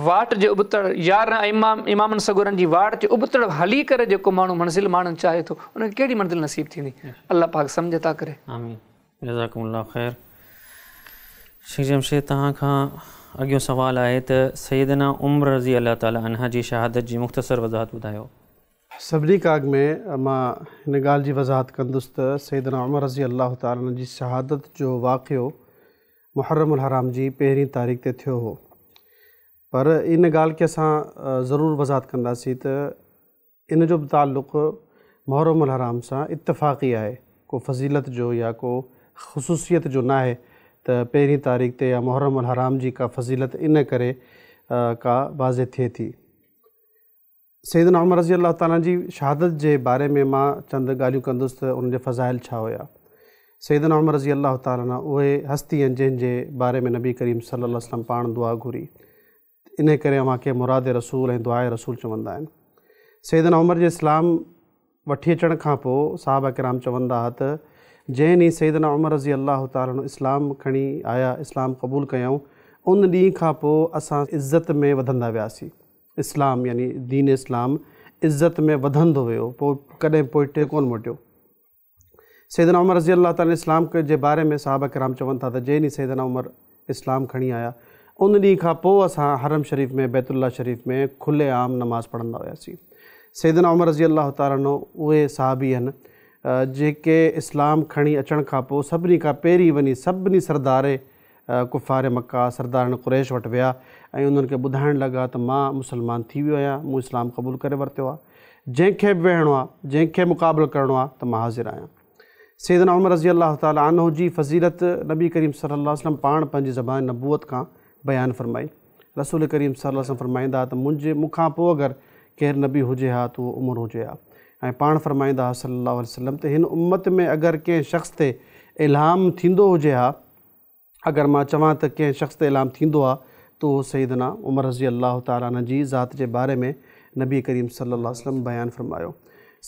واٽ جي ابتڙ، 11 امامن سڳورن جي واٽ جي ابتڙ هلي ڪري جيڪو ماڻهو منزل ماڻڻ چاهي ٿو، ان کي ڪهڙي منزل نصيب ٿيندي؟ الله پاڪ سمجهه عطا ڪري. آمين. جزاڪم الله خير شيخ جمشيد توهان کان اڳيون سوال آهي ته سيدنا عمر رضي الله تعالٰي عنه جي شهادت جي مختصر وضاحت ٻڌايو. سڀني کان اڳ ۾ مان هن ڳالهه جي وضاحت ڪندس ته سيدنا عمر رضي الله تعالٰي عنه جي شهادت جو واقعو محرم الحرام جي پهرين تاريخ تي ٿيو هو پر ان ڳالهه کي اسان ضرور وضاحت ڪنداسين ته ان جو به تعلق محرم الحرام سان اتفاقي آهي، ڪو فضيلت جو يا ڪو خصوصيت جو ناهي ته پهرين تاريخ تي يا محرم الحرام جي ڪا فضيلت ان ڪري ڪا واضح ٿئي ٿي. سيدنا عمر رضي الله تعالٰي عنه جي شهادت جي باري ۾ مان چند ڳالهيون ڪندس ته ان جا فضائل ڇا هيا. سيدنا عمر رضي الله تعالٰي عنه اهي هستي آهن جنهن جي باري ۾ نبي ڪريم صلي الله عليه وسلم پاڻ دعا گهري. انهيء ڪري اوهان کي مراد رسول ۽ دعاء رسول چوندا آهن. سيدنا عمر جي اسلام وٺي اچڻ کان پوء صحابه ڪرام چوندا ها ته جنهن ڏينهن سيدنا عمر رضي الله تعالٰي عنه اسلام کڻي آيا، اسلام قبول ڪيائون، ان ڏينهن کان پوء اسان عزت ۾ وڌندا وياسين. اسلام يعني دين اسلام عزت ۾ وڌندو ويو، پوء ڪڏهن پوئتي ڪونه موٽيو. سيدنا عمر رضي الله تعالٰي اسلام جي باري ۾ صحابه ڪرام چون ٿا ته جنهن ڏينهن سيدنا عمر اسلام کڻي آيا ان ڏينهن کان پوء اسان حرم شريف ۾ بيت الله شريف ۾ کلي عام نماز پڙهندا هياسين. سيدنا عمر رضي الله تعالٰي عنه اهي صحابي آهن جيڪي اسلام کڻي اچڻ کان پوء سڀني کان پهرين وڃي سڀني سردار ڪفار مڪه سردارن قريش وٽ ويا ۽ انهن کي ٻڌائڻ لڳا ته مان مسلمان ٿي ويو آهيان، مون اسلام قبول ڪري ورتو آهي، جنهن کي به ويهڻو آهي، جنهن کي مقابلو ڪرڻو آهي ته مان حاضر آهيان. سيدنا عمر رضي الله تعالٰي عنه جي فضيلت نبي ڪريم صلي الله عليه وسلم پاڻ پنهنجي زبان نبوت کان بيان فرمائي. رسول ڪريم صلي الله عليه وسلم فرمائيندا ته منهنجي مون کان پوء اگر ڪير نبي هجي ها ته اهو عمر هجي ها ۽ پاڻ فرمائيندا ها صلي الله عليه وسلم ته هن امت ۾ اگر ڪنهن شخص تي الهام ٿيندو هجي ها اگر مان چوان ته ڪنهن شخص تي الهام ٿيندو آ ته اهو سيدنا عمر رضي الله تعالٰي عنه جي ذات جي باري ۾ نبي ڪريم صلي الله عليه وسلم بيان فرمايو.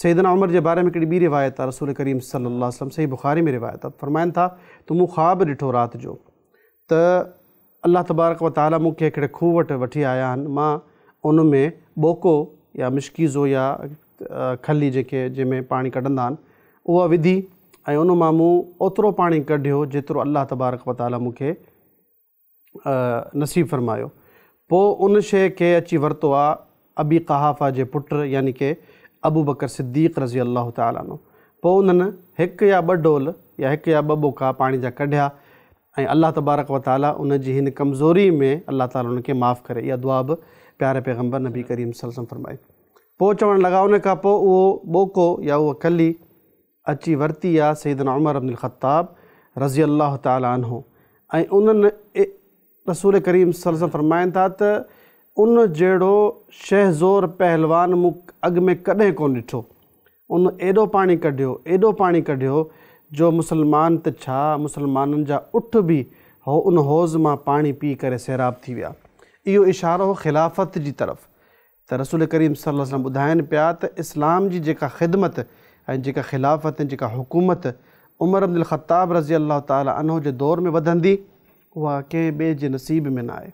سيدنا عمر جي باري ۾ هڪڙي ٻي روايت آ رسول ڪريم صلي الله عليه وسلم صحيح بخاري ۾ روايت آ فرمائن ٿا ته مون خواب ڏٺو رات جو ته الله تبارڪ و تعالٰي مون کي هڪڙي کوهه وٽ وٺي آيا آهن مان ان ۾ ٻوڪو يا مشڪيزو يا کلي جيڪي جنهن ۾ پاڻي ڪڍندا آهن اها وڌي ۽ ان مان مون اوترو پاڻي ڪڍيو جيترو الله تبارڪ و تعاليٰ مون کي نصيب فرمايو. پوء ان شيء کي اچي ورتو آ ابي قحافه جي پٽ يعني ڪه ابوبڪر صديق رضي الله تعاليٰ عنه. پوء انهن هڪ يا ٻه ڊول يا هڪ يا ٻه ٻوڪا پاڻي جا ڪڍيا ۽ الله تبارڪ و تعاليٰ ان جي هن ڪمزوري ۾ الله تعاليٰ ان کي معاف ڪري. اها دعا به پياري پيغمبر نبي ڪريم صلي الله عليه وسلم فرمائي. پوء چوڻ لڳا ان کان پوء اهو ٻوڪو يا اها کلي اچي ورتي آ سيدنا عمر بن الخطاب رضي الله تعالٰي عنه ۽ انهن رسول ڪريم صلي الله عليه وسلم فرمائن ٿا ته ان جهڙو شهزور پهلوان مون اڳ ۾ ڪڏهن ڪونه ڏٺو. ان ايڏو پاڻي ڪڍيو، ايڏو پاڻي ڪڍيو جو مسلمان ته ڇا مسلمانن جا اٺ به ان حوض مان پاڻي پي ڪري سيراب ٿي ويا. اهو اشارو هو خلافت جي طرف ته رسول ڪريم صلي الله عليه وسلم ٻڌائن پيا ته اسلام جي جيڪا خدمت ۽ جيڪا خلافت ۽ جيڪا حڪومت عمر بن الخطاب رضي الله تعالٰي عنه جي دور ۾ وڌندي اها ڪنهن ٻئي جي نصيب ۾ نه آهي.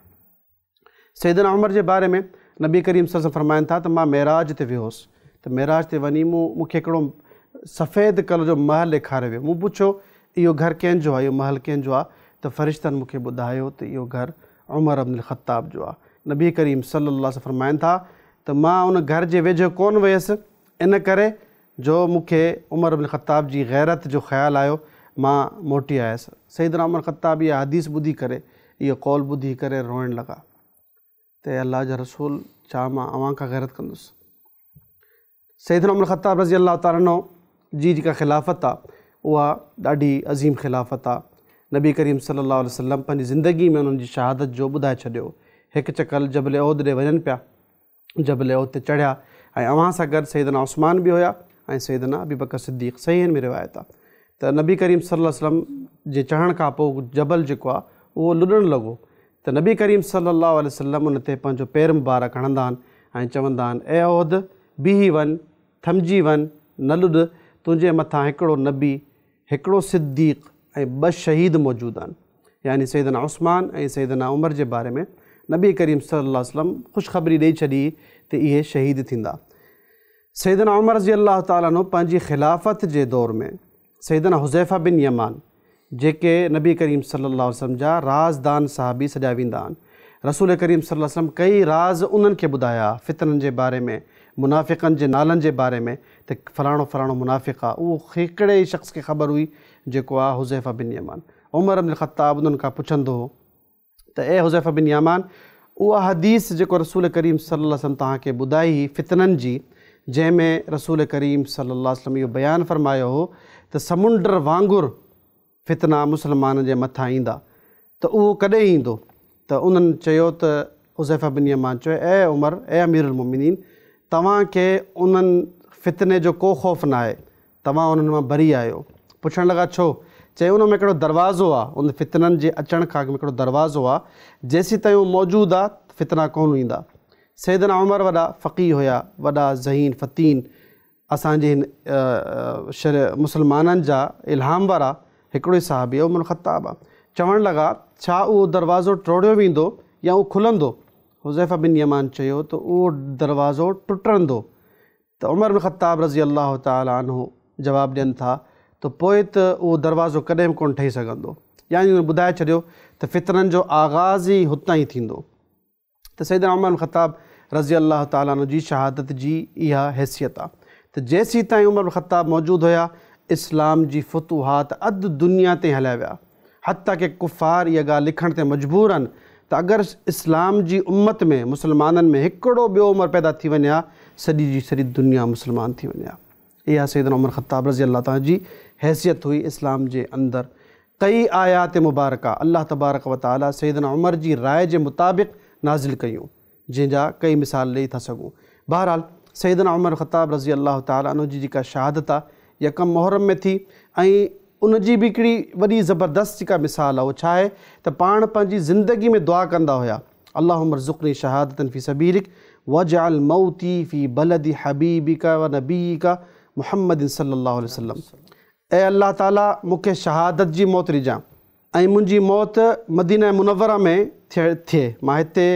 سيدنا عمر جي باري ۾ نبي ڪريم صلي الله عليه وسلم فرمائن ٿا ته مان معراج تي ويو هوس ته معراج تي وڃي مون مون کي هڪڙو سفيد ڪلر جو محل ڏيکاريو ويو. مون پڇيو اهو گهر ڪنهن جو آهي اهو محل ڪنهن جو آهي ته فرشتن مون کي ٻڌايو ته اهو گهر عمر بن الخطاب جو آهي. نبي ڪريم صلي الله عليه وسلم فرمائن ٿا ته مان ان گهر جي ويجهو ڪونه ويس ان ڪري جو مون کي عمر بن خطاب جي غيرت جو خيال آيو، مان موٽي آيس. سيدنا عمر خطاب اها حديث ٻڌي ڪري، اهو قول ٻڌي ڪري روئڻ لڳا ته اي الله جا رسول! ڇا مان اوهان کان غيرت ڪندس؟ سيدنا عمر خطاب رضي الله تعالٰي عنه جي جيڪا خلافت آ، اها ڏاڍي عظيم خلافت آ. نبي ڪريم صلي الله عليه وسلم پنهنجي زندگي ۾ انهن جي شهادت جو ٻڌائي ڇڏيو. هڪ چڪر جبل احد ڏي وڃن پيا. جبل احد تي چڙهيا ۽ اوهان سان گڏ سيدنا عثمان به هيا ۽ سيدنا ابي بڪر صديق صحيحين ۾ روايت آ ته نبي ڪريم صلي الله عليه وسلم جي چڙهڻ کان پوء جبل جيڪو آ اهو لڏڻ لڳو ته نبي ڪريم صلي الله عليه وسلم ان تي پنهنجو پير مبارڪ هڻندا آهن ۽ چوندا آهن اي احد بيهي وڃ ٿمجي وڃ نه لڏ تنهنجي مٿان هڪڙو نبي هڪڙو صديق ۽ ٻه شهيد موجود آهن يعني سيدنا عثمان ۽ سيدنا عمر جي باري ۾ نبي ڪريم صلي الله عليه وسلم خوشخبري ڏئي ڇڏي ته اهي شهيد ٿيندا. سيدنا عمر رضي الله تعالٰي عنه پنهنجي خلافت جي دور ۾ سيدنا حذيفه بن يمان جيڪي نبي ڪريم صلي الله عليه وسلم جا رازدان صحابي سڏيا ويندا آهن. رسول ڪريم صلي الله عليه وسلم ڪئي راز انهن کي ٻڌايا، فتنن جي باري ۾، منافقن جي نالن جي باري ۾ ته فلاڻو فلاڻو منافق آ، اهو هڪڙي ئي شخص کي خبر هئي جيڪو آ حذيفه بن يمان. عمر بن الخطاب انهن کان پڇندو هو ته اي حذيفه بن يمان! اها حديث جيڪو رسول ڪريم صلي الله عليه وسلم توهان کي ٻڌائي هئي فتنن جي جنهن ۾ رسول ڪريم صلي الله عليه وسلم اهو بيان فرمايو هو ته سمنڊ وانگر فتنا مسلمانن جي مٿان ايندا ته اهو ڪڏهن ايندو؟ ته انهن چيو ته حذيفه بن يمان چيو اي عمر اي امير المومنين توهان کي انهن فتني جو ڪو خوف ناهي توهان انهن مان بري آهيو. پڇڻ لڳا ڇو؟ چيائين ان ۾ هڪڙو دروازو آ، ان فتنن جي اچڻ کان اڳ ۾ هڪڙو دروازو آ، جيسيتائين اهو موجود آ فتنا ڪونه ايندا. سيدنا عمر وڏا فقيه هيا، وڏا ذهين فطين، اسان جي هن شر مسلمانن جا الهام وارا هڪڙو ئي صحابي عمر خطاب آ. چوڻ لڳا ڇا اهو دروازو ٽوڙيو ويندو يا اهو کلندو؟ حذيفه بن يمان چيو ته اهو دروازو ٽٽندو. ته عمر بن خطاب رضي الله تعالٰي عنه جواب ڏين ٿا ته پوء ته اهو دروازو ڪڏهن به ڪونه ٺهي سگهندو. يعني انهن ٻڌائي ڇڏيو ته فتنن جو آغاز ئي هتان ئي ٿيندو. ته سيدنا عمر بن خطاب رضي الله تعالٰي عنه جي شهادت جي اها حيثيت آ ته جيسيتائين عمر بن خطاب موجود هيا اسلام جي فتوحات اڌ دنيا تائين هليا ويا حتيٰ ڪه ڪفار اها ڳالهه لکڻ تي مجبور آهن ته اگر اسلام جي امت ۾ مسلمانن ۾ هڪڙو ٻيو عمر پيدا ٿي وڃي ها سڄي جي سڄي دنيا مسلمان ٿي وڃي ها. اها سيدنا عمر خطاب رضي الله تعالٰي جي حيثيت هئي اسلام جي اندر. ڪئي آيات مبارڪه الله تبارڪ و تعالي سيدنا عمر جي راء جي مطابق نازل ڪيون جنهن جا ڪئي مثال ڏئي ٿا سگهون. بهرحال سيدنا عمر خطاب رضي الله تعالي عنه جي جيڪا شهادت آ يڪم محرم ۾ ٿي ۽ ان جي به هڪڙي وڏي زبردست جيڪا مثال آ اهو ڇا آهي ته پاڻ پنهنجي زندگي ۾ دعا ڪندا هيا اللهم ارزقني شهادة في سبيلک واجعل موتي في بلد حبيبک و نبيک محمد صلي الله عليه وسلم اي الله تعالي مون کي شهادت جي موت ڏجان ۽ منهنجي موت مدينه منوره ۾ ٿئي مان هتي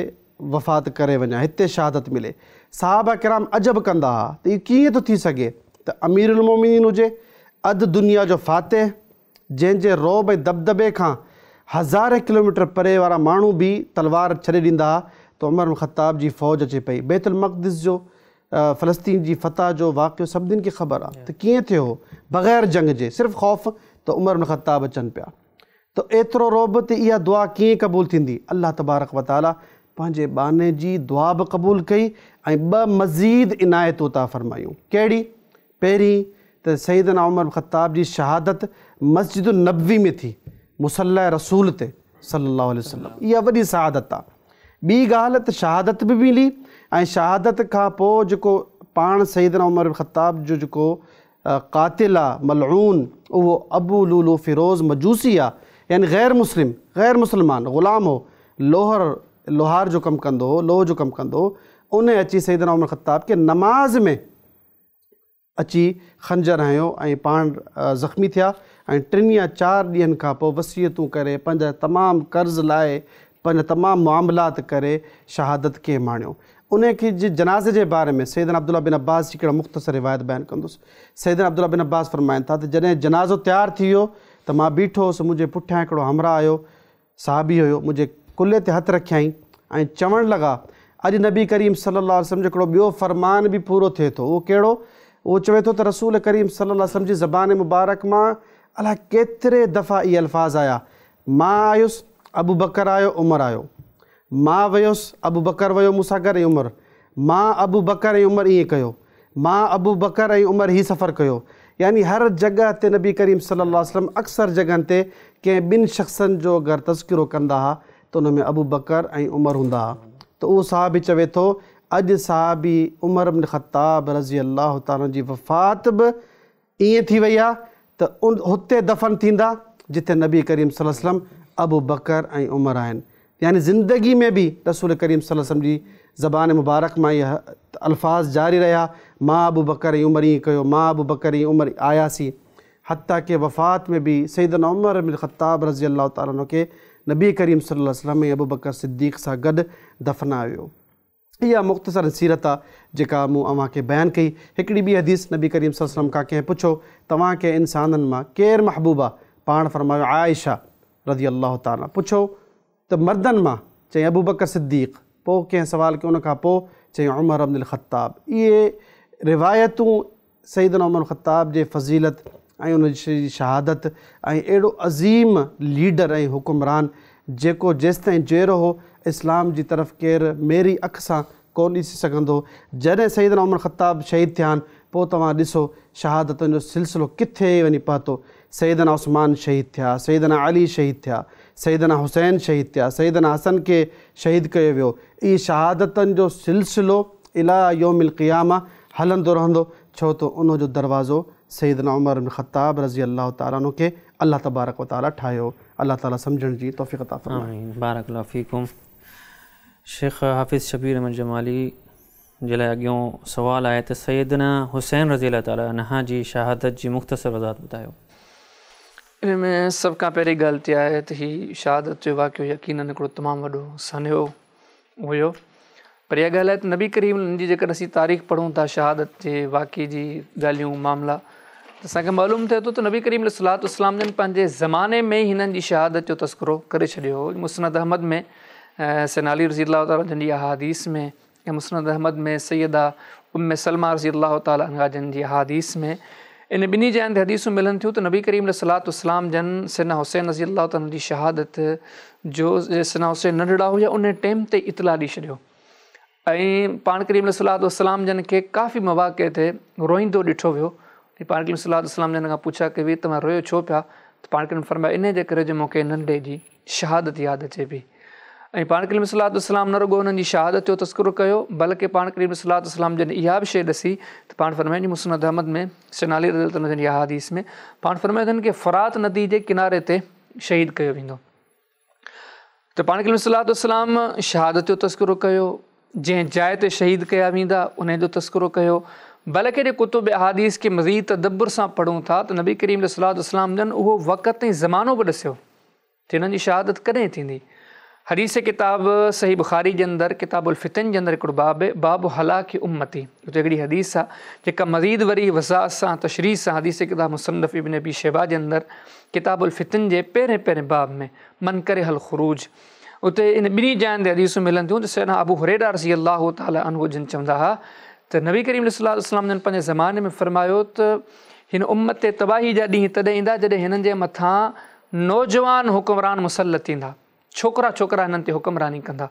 وفات ڪري وڃان هتي شهادت ملي. صحابه ڪرام عجب ڪندا ها ته اهو ڪيئن ٿو ٿي سگهي ته امير المومنين هجي اڌ دنيا جو فاتح جنهن جي رعب ۽ دٻدٻي کان هزارين ڪلوميٽر پري وارا ماڻهو به تلوار ڇڏي ڏيندا ها ته عمر بن خطاب جي فوج اچي پئي بيت المقدس جو فلسطين جي فتح جو واقعو سڀني کي خبر آ ته ڪيئن ٿيو هو بغير جنگ جي صرف خوف ته عمر بن خطاب اچن پيا ته ايترو رعب ته اها دعا ڪيئن قبول ٿيندي الله تبارڪ و تعالي پنهنجي ٻانهي جي دعا به قبول ڪئي ۽ ٻه مزيد عنايتون عطا فرمايون ڪهڙي پهرين ته سيدنا عمر بن خطاب جي شهادت مسجد النبوي ۾ ٿي مصلي رسول تي صلي الله عليه وسلم اها وڏي سعادت آ. ٻي ڳالهه ته شهادت به ملي ۽ شهادت کان پوء جيڪو پاڻ سيدنا عمر بن خطاب جو جيڪو قاتل آ ملعون اهو ابو لولو فيروز مجوسي آ يعني غير مسلم غير مسلمان غلام هو لوهر لوهار جو ڪم ڪندو هو لوهه جو ڪم ڪندو هو ان اچي سيدنا عمر خطاب کي نماز ۾ اچي خنجر هنيو ۽ پاڻ زخمي ٿيا ۽ ٽن يا چار ڏينهن کان پوء وصيتون ڪري پنهنجا تمام قرض لاهي پنهنجا تمام معاملات ڪري شهادت کي ماڻيو. انهي کي جي جنازي جي باري ۾ سيدنا عبدالله بن عباس جي هڪڙا مختصر روايت بيان ڪندس. سيدنا عبدالله بن عباس فرمائن ٿا ته جڏهن جنازو تيار ٿي ويو ته مان بيٺو هوس منهنجي پٺيان هڪڙو همراهه آيو صحابي هيو، منهنجي ڪلهي تي هٿ رکيائين ۽ چوڻ لڳا، اڄ نبي ڪريم صلّي الله عليه وسلّم جو هڪڙو ٻيو فرمان به پورو ٿئي ٿو، اهو ڪهڙو؟ اهو چوي ٿو ته رسول ڪريم صلّي الله عليه وسلّم جي زبان مبارڪ مان الائي ڪيتري دفعا اهي الفاظ آيا، مان آيس، ابوبڪر آيو، عمر آيو. مان ويس، ابوبڪر ويو مون سان گڏ ۽ عمر. مان، ابوبڪر ۽ عمر ائين ڪيو. مان، ابوبڪر ۽ عمر هي سفر ڪيو. يعني هر جڳهه تي نبي ڪريم صلي الله عليه وسلم اڪثر جڳهن تي ڪنهن ٻن شخصن جو اگر تذڪرو ڪندا ها ته ان ۾ ابوبڪر ۽ عمر هوندا ها ته اهو صحابي چوي ٿو اڄ صحابي عمر بن خطاب رضي الله تعالٰي عنه جي وفات به ائين ٿي وئي آهي ته هتي دفن ٿيندا جتي نبي ڪريم صلي الله عليه وسلم، ابوبڪر ۽ عمر آهن. يعني زندگي ۾ به رسول ڪريم صلي الله عليه وسلم جي زبان مبارڪ مان اهي الفاظ جاري رهيا، مان ابوبڪر ۽ عمر ائين ڪيو، مان ابوبڪر ۽ عمر آياسين. حتيٰ ڪه وفات ۾ به سيدنا عمر بن خطاب رضي الله تعالٰي عنه کي نبي ڪريم صلي الله عليه وسلم ۽ ابوبڪر صديق سان گڏ دفنايو ويو. اها مختصر سيرت آ جيڪا مون اوهان کي بيان ڪئي. هڪڙي ٻي حديث نبي ڪريم صلي الله عليه وسلم کان ڪنهن پڇيو، توهان کي انسانن مان ڪير محبوب آ؟ پاڻ فرمايو عائشه رضي الله تعالٰي عنها. پڇيو ته مردن مان؟ چيائين ابوبڪر صديق. پوء ڪنهن سوال ڪيو ان کان پوء؟ چيائين عمر بن الخطاب. اهي روايتون سيدنا عمر خطاب جي فضيلت ۽ ان جي شهادت ۽ اهڙو عظيم ليڊر ۽ حڪمران جيڪو جيستائين جيئرو هو اسلام جي طرف ڪير ميري اک سان ڪونه ڏسي سگهندو هو. جڏهن سيدنا عمر خطاب شهيد ٿيا آهن پوء توهان ڏسو شهادتن جو سلسلو ڪٿي وڃي پهتو. سيدنا عثمان شهيد ٿيا، سيدنا علي شهيد ٿيا، سيدنا حسين شهيد ٿيا، سيدنا حسن کي شهيد ڪيو ويو. اهي شهادتن جو سلسلو اليٰ يوم القيامه هلندو رهندو ڇو ته ان جو دروازو سيدنا عمر بن خطاب رضي الله تعالٰي عنه کي الله تبارڪ و تعالٰي ٺاهيو. الله تعالٰي سمجهڻ جي توفيق عطا فرمائي. آمين بارڪ الله فيڪم شيخ حافظ شبير احمد جمالي جي لاء اڳيون سوال آهي ته سيدنا حسين رضي الله تعالٰي عنه جي شهادت جي مختصر وضاحت ٻڌايو. ان ۾ سڀ کان پهرين ڳالهه ته اها آهي ته هي شهادت جو واقعو يقينن هڪڙو تمام وڏو سانحو هيو پر اها ڳالهه آهي ته نبي ڪريم جي جيڪڏهن اسين تاريخ پڙهون ٿا شهادت جي واقعي جي ڳالهيون معاملا ته اسان کي معلوم ٿئي ٿو ته نبي ڪريم عليه الصلوة والسلام جن پنهنجي زماني ۾ ئي هنن جي شهادت جو تذڪرو ڪري ڇڏيو هو مسند احمد ۾ سيدنا علي رضي الله تعالٰي جن جي احاديث ۾ ۽ مسند احمد ۾ سيده ام سلمه رضي الله تعالٰي عنها جن جي احاديث ۾ ان ٻنهي جاين تي حديثون ملن ٿيون ته نبي ڪريم عليه الصلوة والسلام جن سيدنا حسين رضي الله تعالٰي عنه جي شهادت جو سيدنا حسين ننڍڙا هيا ان ٽيم تي اطلاع ڏئي ڇڏيو ۽ پاڻ ڪريم عليه الصلوة والسلام جن کي ڪافي مواقع تي روئيندو ڏٺو ويو ۽ پاڻ ڪريم عليه الصلوة والسلام جن کان پڇا ڪئي وئي توهان رويو ڇو پيا ته پاڻ ڪريم فرمايو انهي جي ڪري جو مون کي ننڍي جي شهادت ياد اچي پئي ۽ پاڻ ڪريم صلي الله عليه وسلم نه رڳو انهن جي شهادت جو تذڪرو ڪيو بلڪه پاڻ ڪريم صلي الله عليه وسلم جن اها به شيء ڏسي ته پاڻ فرمائن مسند احمد ۾ سيدنا علي رضي الله عنه جي احاديث ۾ پاڻ فرمايو اٿن ڪه فرات ندي جي ڪناري تي شهيد ڪيو ويندو ته پاڻ ڪريم صلي الله عليه وسلم شهادت جو تذڪرو ڪيو جنهن جاء تي شهيد ڪيا ويندا انهي جو تذڪرو ڪيو بلڪه جي ڪتب احاديث کي مزيد تدبر سان پڙهون ٿا ته نبي ڪريم عليه الصلوة والسلام جن اهو وقت ۽ زمانو به ڏسيو ته هنن جي شهادت ڪڏهن ٿيندي. حديث ڪتاب صحيح بخاري جي اندر ڪتاب الفتن جي اندر هڪڙو باب آهي باب هلاڪ امتي اتي هڪڙي حديث آهي جيڪا مزيد وري وضاحت سان تشريح سان حديث ڪتاب مصنف ابن ابي شيبه جي اندر ڪتاب الفتن جي پهرين پهرين باب ۾ من ڪره الخروج اتي ان ٻنهي جاين تي حديثون ملن ٿيون ته سيدنا ابو هريره رضي الله تعالٰي عنه جن چوندا ها ته نبي ڪريم صلي الله عليه وسلم جن پنهنجي زماني ۾ فرمايو ته هن امت تي تباهي جا ڏينهن تڏهن ايندا جڏهن هنن جي مٿان نوجوان حڪمران مسلط ٿيندا ڇوڪرا ڇوڪرا هنن تي حڪمراني ڪندا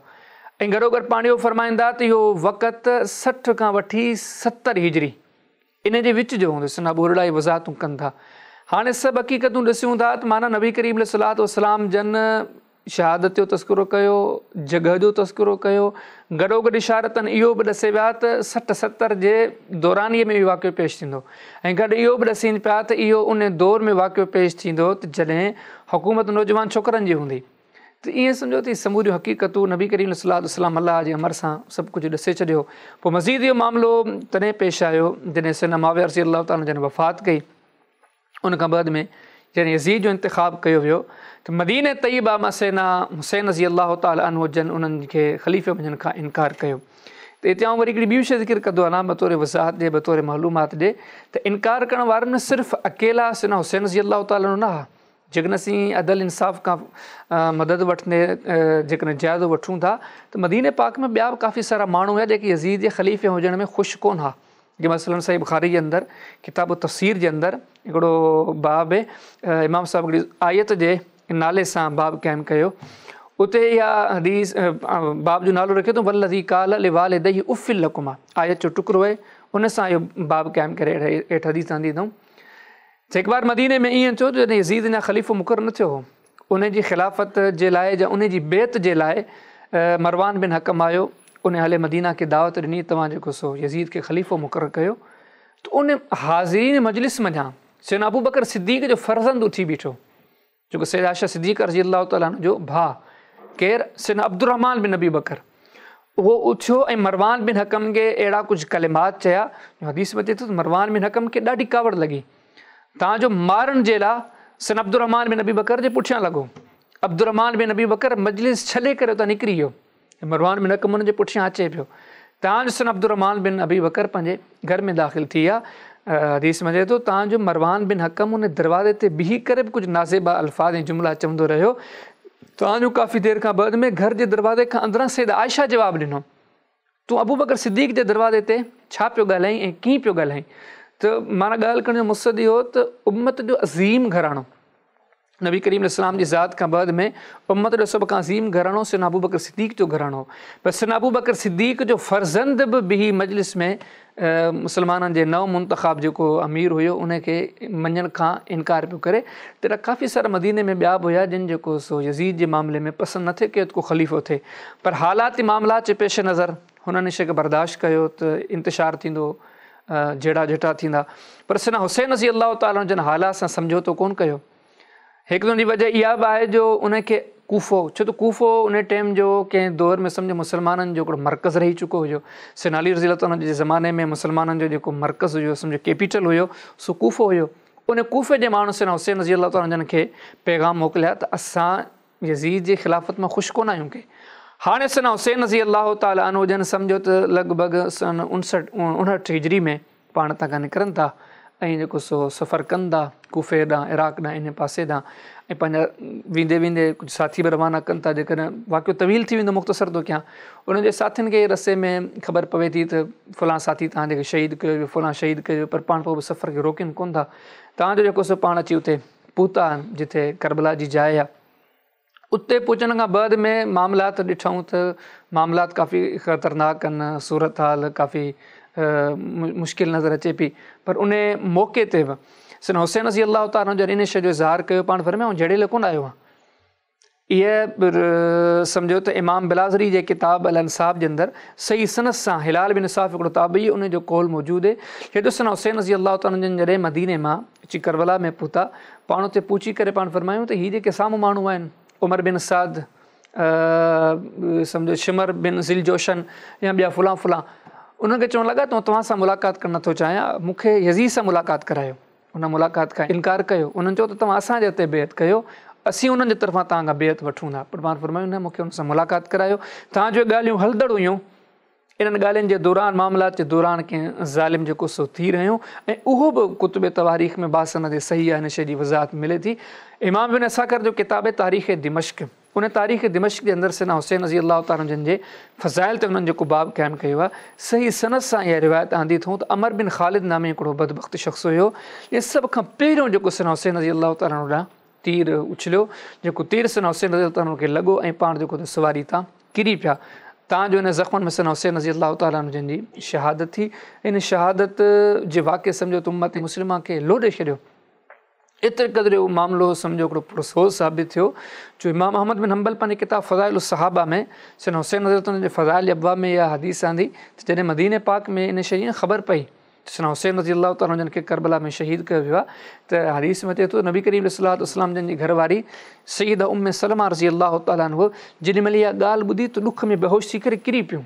۽ گڏوگڏ پاڻ اهو فرمائيندا ته اهو وقت 60 کان وٺي 70 هجري ان جي وچ جو هوندو. سيدنا ابو هريره اهي وضاحتون ڪن ٿا. هاڻي سڀ حقيقتون ڏسيون ٿا ته معنيٰ نبي ڪريم عليه الصلوة والسلام جن شهادت جو تذڪرو ڪيو، جڳهه جو تذڪرو ڪيو، گڏوگڏ اشارتاً اهو به ڏسي ويا ته 60 70 جي دورانيي ۾ اهو واقعو پيش ٿيندو ۽ گڏ اهو به ڏسين پيا ته اهو ان دور ۾ واقعو پيش ٿيندو ته جڏهن حڪومت نوجوان ڇوڪرن جي هوندي. ته ائين سمجهو ته سموريون حقيقتون نبي ڪريم صلي الله عليه وسلم الله جي امر سان سڀ ڪجهه ڏسي ڇڏيو. پوء مزيد اهو معاملو تڏهن پيش آيو جڏهن سيدنا معاويه رضي الله تعالٰي جن وفات ڪئي. ان کان بعد ۾ جڏهن يزيد جو انتخاب ڪيو ويو ته مدينه طيبه مان سيدنا حسين رضي الله تعالٰي عنه جن انهن کي خليفي وڃڻ کان انڪار ڪيو. ته هتي آئون وري هڪڙي ٻي شيء ذڪر ڪندو هلان بطور وضاحت جي، بطور معلومات جي، ته انڪار ڪرڻ وارن ۾ صرف اڪيلا سيدنا حسين رضي الله تعالٰي عنه نه ها. جيڪڏهن اسين عدل انصاف کان مدد وٺندي جيڪڏهن جائزو وٺون ٿا ته مديني پاڪ ۾ ٻيا به ڪافي سارا ماڻهو هيا جيڪي يزيد جي خليفي هجڻ ۾ خوش ڪونه ها. جيئن مثلاً صحيح بخاري جي اندر ڪتاب التفسير جي اندر هڪڙو باب امام صاحب هڪڙي آيت جي نالي سان باب قائم ڪيو، اتي اها حديث باب جو نالو رکيو اٿئون والذي قال لوالديه اف لڪما، آيت جو ٽڪرو آهي ان سان اهو باب قائم ڪري هيٺ حديث آندي اٿئون. هڪ بار مديني ۾ ائين ٿيو جو جڏهن يزيد اڃا خليفو مقرر نه ٿيو هو، ان جي خلافت جي لاء يا ان جي بيعت جي لاء مروان بن حڪم آيو، ان اهل مدينه کي دعوت ڏني توهان جيڪو سو يزيد کي خليفو مقرر ڪيو ته ان حاضرين مجلس منجهان سيدنا ابوبڪر صديق جو فرزند اٿي بيٺو، جيڪو سيده عائشه صديقه رضي الله تعالٰي عنه جو ڀاء ڪير سيدنا عبدالرحمان بن ابي بڪر اهو اٿيو ۽ مروان بن حڪم کي اهڙا ڪجهه ڪلمات چيا جو حديث ۾ اچي ٿو ته مروان بن حڪم کي ڏاڍي ڪاوڙ لڳي تان جو مارڻ جي لاء سيدنا عبدالرحمان بن ابي بڪر جي پٺيان لڳو. عبدالرحمان بن ابي بڪر مجلس ڇڏي ڪري اتان نڪري ويو. مروان بن حڪم ان جي پٺيان اچي پيو. تان جو سيدنا عبدالرحمان بن ابي بڪر پنهنجي گهر ۾ داخل ٿي ويا. حديث ۾ اچي ٿو تان جو مروان بن حڪم ان دروازي تي بيهي ڪري به ڪجهه نازيبا الفاظ ۽ جملا چوندو رهيو. تان جو ڪافي دير کان بعد ۾ گهر جي دروازي کان اندران سيده عائشه جواب ڏنو، تون ابوبڪر صديق جي دروازي تي ڇا پيو ڳالهائين ۽ ڪيئن پيو ڳالهائين؟ ته معنيٰ ڳالهه ڪرڻ جو مقصد اهو ته امت جو عظيم گهراڻو نبي ڪريم عليه السلام جي ذات کان بعد ۾ امت جو سڀ کان عظيم گهراڻو سيدنا ابوبڪر صديق جو گهراڻو هو، پر سيدنا ابوبڪر صديق جو فرزند به بيهي مجلس ۾ مسلمانن جي نو منتخب جيڪو امير هيو ان کي مڃڻ کان انڪار پيو ڪري. تهڙا ڪافي سارا مديني ۾ ٻيا به هيا جن جيڪو سو يزيد جي معاملي ۾ پسند نه ٿي ڪيو ته ڪو خليفو ٿئي، پر حالات معاملات جي پيش نظر هنن ان شيء کي برداشت ڪيو ته انتشار ٿيندو، جهيڙا جهٽا ٿيندا، پر سيدنا حسين رضي الله تعالٰي عنه جن حالات سان سمجهوتو ڪونه ڪيو. هڪ ته ان جي وجه اها به آهي جو ان کي ڪوفو، ڇو ته ڪوفو ان ٽيم جو ڪنهن دور ۾ سمجهو مسلمانن جو هڪڙو مرڪز رهي چڪو هيو. سيدنا علي رضي الله تعالٰي عنه جي زماني ۾ مسلمانن جو جيڪو مرڪز هيو سمجهو ڪيپيٽل هيو سو ڪوفو هيو. ان ڪوفي جي ماڻهن سيدنا حسين رضي الله تعالٰي عنه جن کي پيغام موڪليا ته اسان يزيد جي خلافت مان خوش ڪونه آهيون ڪي هاڻي سيدنا حسين رضي الله تعالٰي عنه جن سمجهو ته لڳ ڀڳ سن 59 هجري ۾ پاڻ اتان کان نڪرن ٿا ۽ جيڪو سو سفر ڪن ٿا ڪوفي ڏانهن عراق ڏانهن ان پاسي ڏانهن ۽ پنهنجا ويندي ويندي ڪجهه ساٿي به روانا ڪن ٿا. جيڪڏهن واقعو طويل ٿي ويندو مختصر ٿو ڪيان. انهن جي ساٿين کي رستي ۾ خبر پوي ٿي ته فلان ساٿي توهان جي کي شهيد ڪيو ويو، فلان شهيد ڪيو ويو، پر پاڻ پوء به سفر کي روڪين ڪونه ٿا. تان جو جيڪو سو پاڻ اچي اتي پهتا آهن جتي ڪربلا جي جاء آهي. اتي پهچڻ کان بعد ۾ معاملات ڏٺائون ته معاملات ڪافي خطرناڪ آهن، صورتحال ڪافي مشڪل نظر اچي پئي، پر ان موقعي تي به سيدنا حسين رضي الله تعالٰي عنه جڏهن ان شيء جو اظهار ڪيو پاڻ فرمايائون آئون جهيڙي لاء ڪونه آيو آهيان. اها سمجهو ته امام بلاذري جي ڪتاب الانساب جي اندر صحيح سند سان هلال بن اساف هڪڙو تابعي ان جو قول موجود آهي. هي ته سيدنا حسين رضي الله تعالٰي عنه جن جڏهن مديني مان اچي ڪربلا ۾ پهتا پاڻ اتي پهچي ڪري پاڻ فرمايون ته هي جيڪي سامهون ماڻهو آهن عمر بن سعد سمجهو شمر بن ذوالجوشن يا ٻيا فلان فلان انهن کي چوڻ لڳا ته توهان سان ملاقات ڪرڻ نٿو چاهيان مون کي يزيد سان ملاقات ڪرايو. ان ملاقات کان انڪار ڪيو. انهن چيو ته توهان اسان جي هٿ تي بيعت ڪيو، اسين انهن جي طرفان توهان کان بيعت وٺون ٿا. پر پاڻ فرمايو نه مون کي انهن سان ملاقات ڪرايو. تان جو ڳالهيون هلندڙ هيون، انهن ڳالهين جي دوران معاملات جي دوران ڪنهن ظالم جيڪو سو تير هنيو ۽ اهو به ڪتب تواريخ ۾ باسند صحيح آهي ان شيء جي وضاحت ملي ٿي. امام ابن عساڪر جو ڪتاب آهي تاريخ دمشق. ان تاريخ دمشق جي اندر سيدنا حسين رضي الله تعالٰي عنه جن جي فضائل تي انهن جيڪو باب قائم ڪيو آهي، صحيح سند سان اها روايت آندي اٿئون ته عمرو بن خالد نامي هڪڙو بدبخت شخص هيو، جنهن سڀ کان پهريون جيڪو سيدنا حسين رضي الله تعالٰي عنه ڏانهن تير اڇليو، جيڪو تير سيدنا حسين رضي الله تعالٰي عنه کي لڳو ۽ پاڻ جيڪو ته سواري تان ڪري پيا، تان جو ان زخمن ۾ سيدنا حسين رضي الله تعالٰي عنه جن جي شهادت ٿي. ان شهادت جي واقعي سمجهو ته امت مسلمه کي لوڏي ڇڏيو. ايتري قدر اهو معاملو سمجهو هڪڙو پرسوز ثابت ٿيو جو امام احمد بن حنبل پنهنجي ڪتاب فضائل الصحابه ۾ سيدنا حسين رضي الله عنه جي فضائل جي ابواب ۾ اها حديث آندي ته جڏهن مديني پاڪ ۾ ان شيء جي خبر پئي سيدنا حسين رضي الله تعالٰي عنه جن کي ڪربلا ۾ شهيد ڪيو ويو آهي ته حديث ۾ اچي ٿو نبي ڪريم عليه الصلوة والسلام جن جي گهر واري سيده ام سلمه رضي الله تعالٰي عنه جيڏي مهل اها ڳالهه ٻڌي ته ڏک ۾ بيهوش ٿي ڪري ڪري پيون،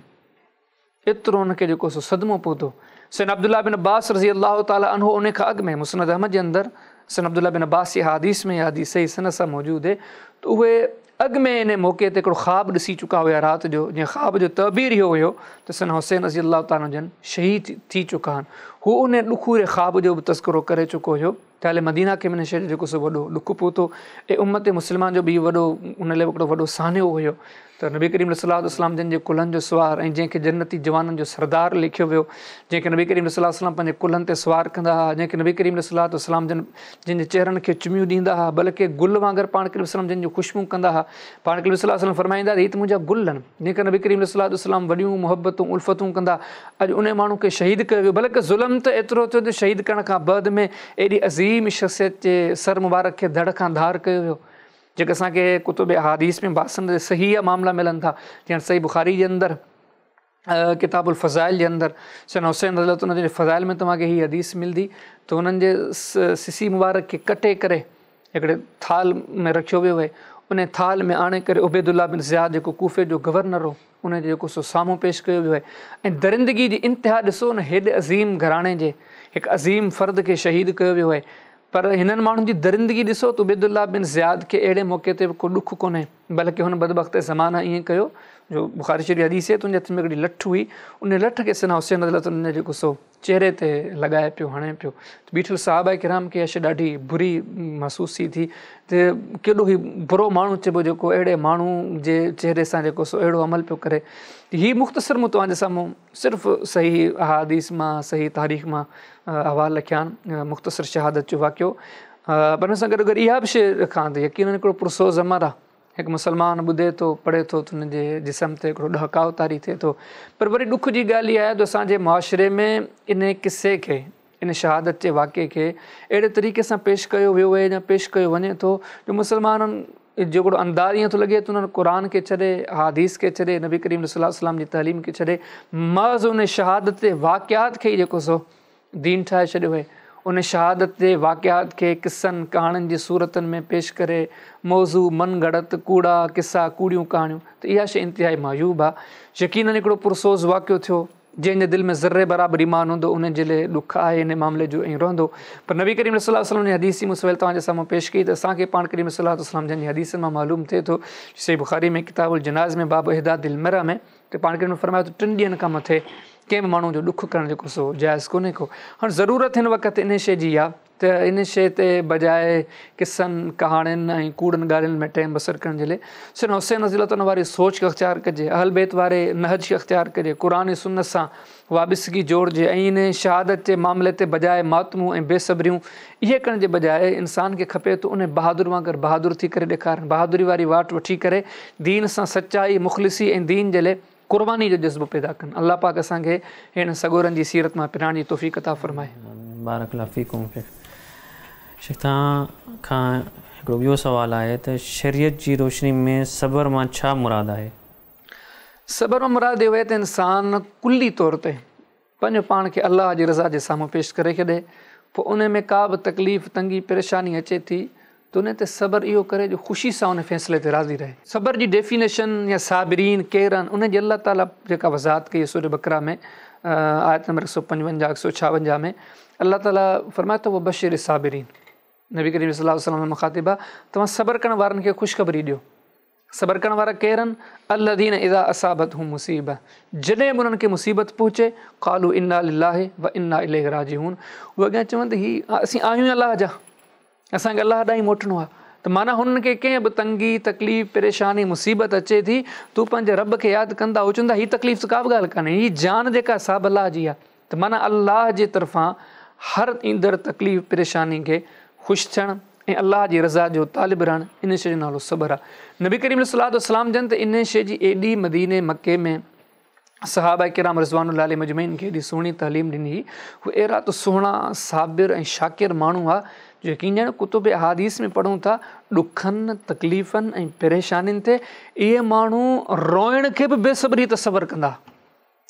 ايترو ان کي جيڪو سو صدمو پهتو. سيدنا عبدالله بن عباس رضي الله تعالٰي عنه ان کان اڳ ۾ مسند احمد جي اندر سيدنا عبدالله بن عباس جي حديث ۾ اها حديث صحيح سند سان موجود آهي ته اهي اڳ ۾ ان موقعي تي هڪڙو خواب ڏسي چڪا هيا رات جو، جنهن خواب جو تعبير اهو هيو ته سيدنا حسين رضي الله تعالٰي عنه جن شهيد ٿي چڪا آهن. هو ان ڏکوري خواب جو به تذڪرو ڪري چڪو هيو ته اهل مدينه کي به ان شيء جو جيڪو سو وڏو ڏک پهتو ۽ امت مسلمه جو به اهو وڏو ان لاء هڪڙو وڏو سانحو هيو ته نبي ڪريم عليه الصلوة والسلام جن جي ڪلهن جو سوار ۽ جنهن کي جنتي جوانن جو سردار ليکيو ويو، جنهن کي نبي ڪريم عليه الصلوة والسلام پنهنجي ڪلهن تي سوار ڪندا ها، جنهن کي نبي ڪريم عليه الصلوة والسلام جن جن جي چهرن کي چميون ڏيندا ها، بلڪه گل وانگر پاڻ ڪريم وسلم جن جون خوشبوئون ڪندا ها. پاڻ ڪريم صلي الله عليه وسلم فرمائيندا ته هي ته منهنجا گل آهن، جنهن کي نبي ڪريم عليه الصلوة والسلام وڏيون محبتون الفتون ڪندا، اڄ انهي ماڻهو کي شهيد ڪيو ويو، بلڪه ظلم ته ايترو ٿيو جو شهيد ڪرڻ کان بعد ۾ ايڏي عظيم شخصيت جي سر مبارڪ کي ڌڙ کان ڌار ڪيو ويو. جيڪي اسان کي ڪتب احاديث ۾ باسند صحيح معاملا ملن ٿا، جيئن صحيح بخاري جي اندر ڪتاب الفضائل جي اندر سيدنا حسين رضي الله عنه جي فضائل ۾ توهان کي هي حديث ملندي ته انهن جي سسي مبارڪ کي ڪٽي ڪري هڪڙي ٿالهه ۾ رکيو ويو آهي، ان ٿالهه ۾ آڻي ڪري عبيدالله بن زياد جيڪو ڪوفي جو گورنر هو ان جي جيڪو سو سامهون پيش ڪيو ويو آهي ۽ درندگي جي انتها ڏسو ان هيڏي عظيم گهراڻي جي هڪ عظيم فرد کي شهيد ڪيو ويو آهي پر هنن ماڻهن جي درندگي ڏسو ته عبيدالله بن زياد کي اهڙي موقعي تي به ڪو ڏک ڪونهي بلڪه هن بدبخت زمانه ائين ڪيو جو بخاري شريف جي حديث آهي ته ان جي هٿ ۾ هڪڙي لٺ هئي ان لٺ کي سيدنا حسين رضي الله عنه جيڪو سو چهري تي لڳائي پيو هڻي پيو ته بيٺل صحابه ڪرام کي اها شيء ڏاڍي بري محسوس ٿي ٿي ته ڪيڏو هي برو ماڻهو چئبو جيڪو اهڙي ماڻهو جي چهري سان جيڪو سو اهڙو عمل پيو ڪري هي مختصر مون توهان جي سامهون صرف صحيح احاديث مان صحيح تاريخ مان احوال لکيا آهن مختصر شهادت جو واقعو پر ان سان گڏو گڏ اها به شيء رکان ته يقينن هڪڙو پرسوز امر آهي هڪ مسلمان ٻڌي ٿو پڙهي ٿو ته ان جي جسم تي هڪڙو ڏهڪاء طاري ٿئي ٿو پر وري ڏک جي ڳالهه اها آهي ته اسان جي معاشري ۾ ان قصي کي ان شهادت جي واقعي کي اهڙي طريقي سان پيش ڪيو ويو آهي يا پيش ڪيو وڃي ٿو جو مسلمانن جو هڪڙو انداز ائين ٿو لڳي ته انهن قرآن کي ڇڏي، احاديث کي ڇڏي، نبي ڪريم صلي الله عليه وسلم جي تعليم کي ڇڏي محض ان شهادت جي واقعات کي ئي جيڪو سو دين ٺاهي ڇڏيو آهي. ان شهادت جي واقعات کي قصن ڪهاڻين جي صورتن ۾ پيش ڪري موضوع من گهڙت ڪوڙا قصا ڪوڙيون ڪهاڻيون ته اها شيء انتهائي معيوب آهي. يقينن هڪڙو پرسوز واقعو ٿيو. جنهن جي دل ۾ ذري برابر ايمان هوندو ان جي لاء ڏک آهي ان معاملي جو ۽ رهندو پر نبي ڪريم صلي الله عليه وسلم جي حديث مون سويل توهان جي سامهون پيش ڪئي ته اسان کي پاڻ ڪريم صلي الله عليه وسلم جن جي حديثن مان معلوم ٿئي ٿو صحيح بخاري ۾ ڪتاب الجنائز ۾ باب احداد المراة ۾ ته پاڻ ڪريم فرمايو ته ٽن ڏينهن کان مٿي ڪنهن به ماڻهو جو ڏک ڪرڻ جيڪو سو جائز ڪونهي ڪو هاڻ ضرورت هن وقت ان شيء جي آهي ته ان شيء تي بجاء قصن، ڪهاڻين ۽ ڪوڙن ڳالهين ۾ ٽيم بسر ڪرڻ جي لاء سيدنا حسين رضي الله تعالٰي واري سوچ کي اختيار ڪجي، اهل بيت واري نهج کي اختيار ڪجي، قرآن ۽ سنت سان وابستگي جوڙجي ۽ ان شهادت جي معاملي تي بجاء ماتمون ۽ بي صبريون اهي ڪرڻ جي بجاء انسان کي کپي ته ان بهادر وانگر بهادر ٿي ڪري ڏيکارن، بهادري واري واٽ وٺي ڪري دين سان سچائي، مخلصي ۽ دين جي لاء قرباني جو جذبو پيدا ڪن. الله پاڪ اسان کي هن سڳورن جي سيرت مان پرائڻ جي توفيق عطا فرمائي. بارڪ الله فيڪم شيخ. شيخ توهان کان هڪڙو ٻيو سوال آهي ته شريعت جي روشني ۾ صبر مان ڇا مراد آهي؟ صبر مان مراد اهو آهي ته انسان ڪلي طور تي پنهنجو پاڻ کي الله جي رضا جي سامهون پيش ڪري ڇڏي، پوء ان ۾ ڪا به تڪليف، تنگي، پريشاني اچي ٿي ته ان تي صبر اهو ڪري جو خوشي سان ان فيصلي تي راضي رهي. صبر جي ڊيفينيشن يا صابرين ڪير آهن ان جي الله تعاليٰ جيڪا وضاحت ڪئي سورة بقره ۾ آيت نمبر 155 156 ۾ الله تعاليٰ فرمائي ٿو وبشر الصابرين نبي ڪريم صلي الله عليه وسلم مخاطب آهي توهان صبر ڪرڻ وارن کي خوشخبري ڏيو. صبر ڪرڻ وارا ڪير آهن؟ الذين اذا اصابتهم مصيبه جڏهن به انهن کي مصيبت پهچي قالوا انا لله وانا اليه راجعون اهي اڳيان چون ته هي اسين آهيون الله جا اسان کي الله ڏانهن ئي موٽڻو آهي ته معنيٰ هنن کي ڪنهن به تنگي تڪليف پريشاني مصيبت اچي ٿي ته پنهنجي رب کي ياد ڪندا هو چوندا هي تڪليف ته ڪا به ڳالهه ڪانهي هي جان جيڪا سا به الله جي آهي ته معنيٰ الله جي طرفان هر ايندڙ تڪليف پريشاني کي خوش ٿيڻ ۽ الله جي رضا جو طالب رهڻ ان شيء جو نالو صبر آهي. نبي ڪريم عليه الصلوة والسلام جن ته ان شيء جي ايڏي مديني مڪي ۾ صحابه ڪرام رضوان الله عليهم اجمعين کي ايڏي سهڻي تعليم ڏني هئي هو اهڙا ته سهڻا صابر ۽ شاڪر ماڻهو هئا جو يقين ڄاڻو ڪتب احاديث ۾ پڙهون ٿا ڏکن تڪليفن ۽ پريشانين تي اهي ماڻهو روئڻ کي به بي صبري تصور ڪندا.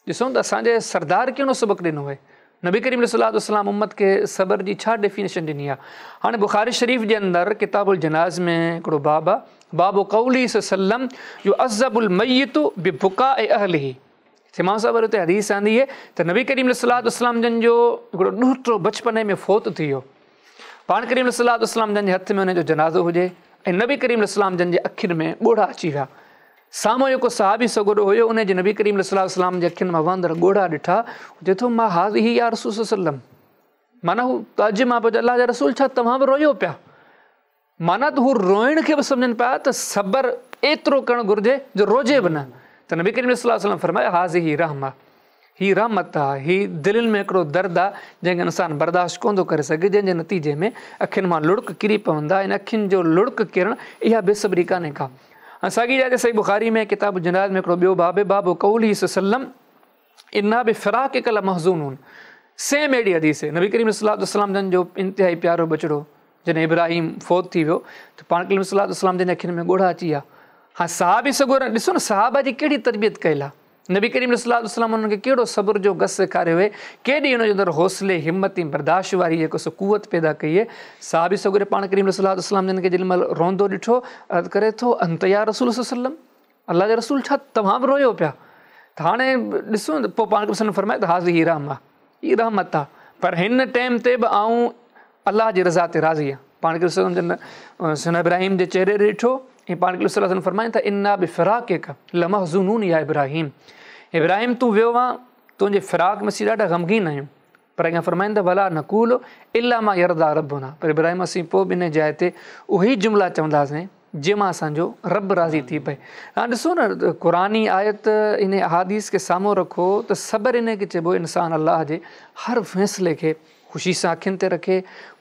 ڏسون ته اسان جي سردار ڪهڙو سبق ڏنو آهي. نبي ڪريم عليه الصلوة والسلام امت کي صبر جي ڇا ڊيفينيشن ڏني آهي؟ هاڻي بخاري شريف جي اندر ڪتاب الجنائز ۾ هڪڙو باب آهي، باب قوله صلي الله عليه وسلم يعذب الميت ببڪاء اهله. امام صاحب وري اتي حديث آندي آهي ته نبي ڪريم عليه الصلوة والسلام جن جو هڪڙو ڏوهٽو بچپن ۾ فوت ٿي ويو. پاڻ ڪريم عليه الصلوة والسلام جن جي هٿ ۾ ان جو جنازو هجي ۽ نبي ڪريم عليه السلام جن جي اکين ۾ ڳوڙها اچي ويا. سامهون جيڪو صحابي سڳورو هيو ان جي نبي ڪريم عليه الصلوة والسلام جي اکين مان وهندڙ ڳوڙها ڏٺا، چئي ٿو ما هذه يا رسول الله صلي الله عليه وسلم، معنيٰ هو تعجب مان پيو چئي الله جا رسول ڇا توهان به رويو پيا؟ معنيٰ ته هو روئڻ کي به سمجهن پيا ته صبر ايترو ڪرڻ گهرجي جو روئجي به نه، ته نبي ڪريم عليه الصلوة والسلام فرمايو هذه رحمة، هي رحمت آ، هي دلين ۾ هڪڙو درد آ، جنهن کي انسان برداشت ڪونه ٿو ڪري سگهي، جنهن جي نتيجي ۾ اکين مان لڙڪ ڪري پوندا ۽ اکين جو لڙڪ ڪرڻ اها بي صبري ڪانهي ڪا. ۽ ساڳي جاء تي صحيح بخاري ۾ ڪتاب الجنائز ۾ هڪڙو ٻيو باب آهي، باب قوله صلي الله عليه وسلم انا بفراقڪ لمحزونون سيم اهڙي حديث نبي ڪريم صلي الله عليه وسلم جن جو انتهائي پيارو ٻچڙو جڏهن ابراهيم فوت ٿي ويو ته پاڻ ڪريم صلي الله عليه وسلم جن جي اکين ۾ ڳوڙها اچي ويا. هاڻ صحابي سڳورا ڏسو نه صحابه جي ڪهڙي تربيت ڪيل آ. نبي ڪريم صلي الله عليه وسلم انهن کي ڪهڙو صبر جو گس سيکاريو هي، ڪيڏي انهن جي اندر حوصلي، همت ۽ برداشت واري جيڪو سو قوت پيدا ڪئي هي. صحابي سڳوري پاڻ ڪريم صلي الله عليه وسلم جن کي جيڏي مهل روئندو ڏٺو، عرض ڪري ٿو، انت يا رسول الله صلي الله عليه وسلم، الله جا رسول ڇا توهان به رويو پيا؟ ته هاڻي ڏسو نه پوء پاڻ ڪريم صلي الله عليه وسلم فرمايو ته هذه رحمة، هي رحمت آ، پر هن ٽيم تي به آئون الله جي رضا تي راضي آهيان. پاڻ ڪريم صلي الله عليه وسلم جن سيدنا ابراهيم جي چهري ڏي ڏٺو ۽ پاڻ ڪريم صلي الله عليه وسلم فرمائن ٿا انا بفراقڪ لمحزونون يا ابراهيم، ابراهيم تون ويو آن، تنهنجي فراق ۾ اسين ڏاڍا غمگين آهيون، پر اڳيان فرمائن ٿا ولا نقول الا ما يرضي ربنا، پر ابراهيم اسين پوء به ان جاء تي اهي ئي جملا چونداسين جنهن مان اسان جو رب راضي ٿي پئي. هاڻ ڏسو نه قرآني آيت ان احاديث کي سامهون رکو ته صبر ان کي چئبو انسان الله جي هر فيصلي کي خوشي سان اکين تي رکي،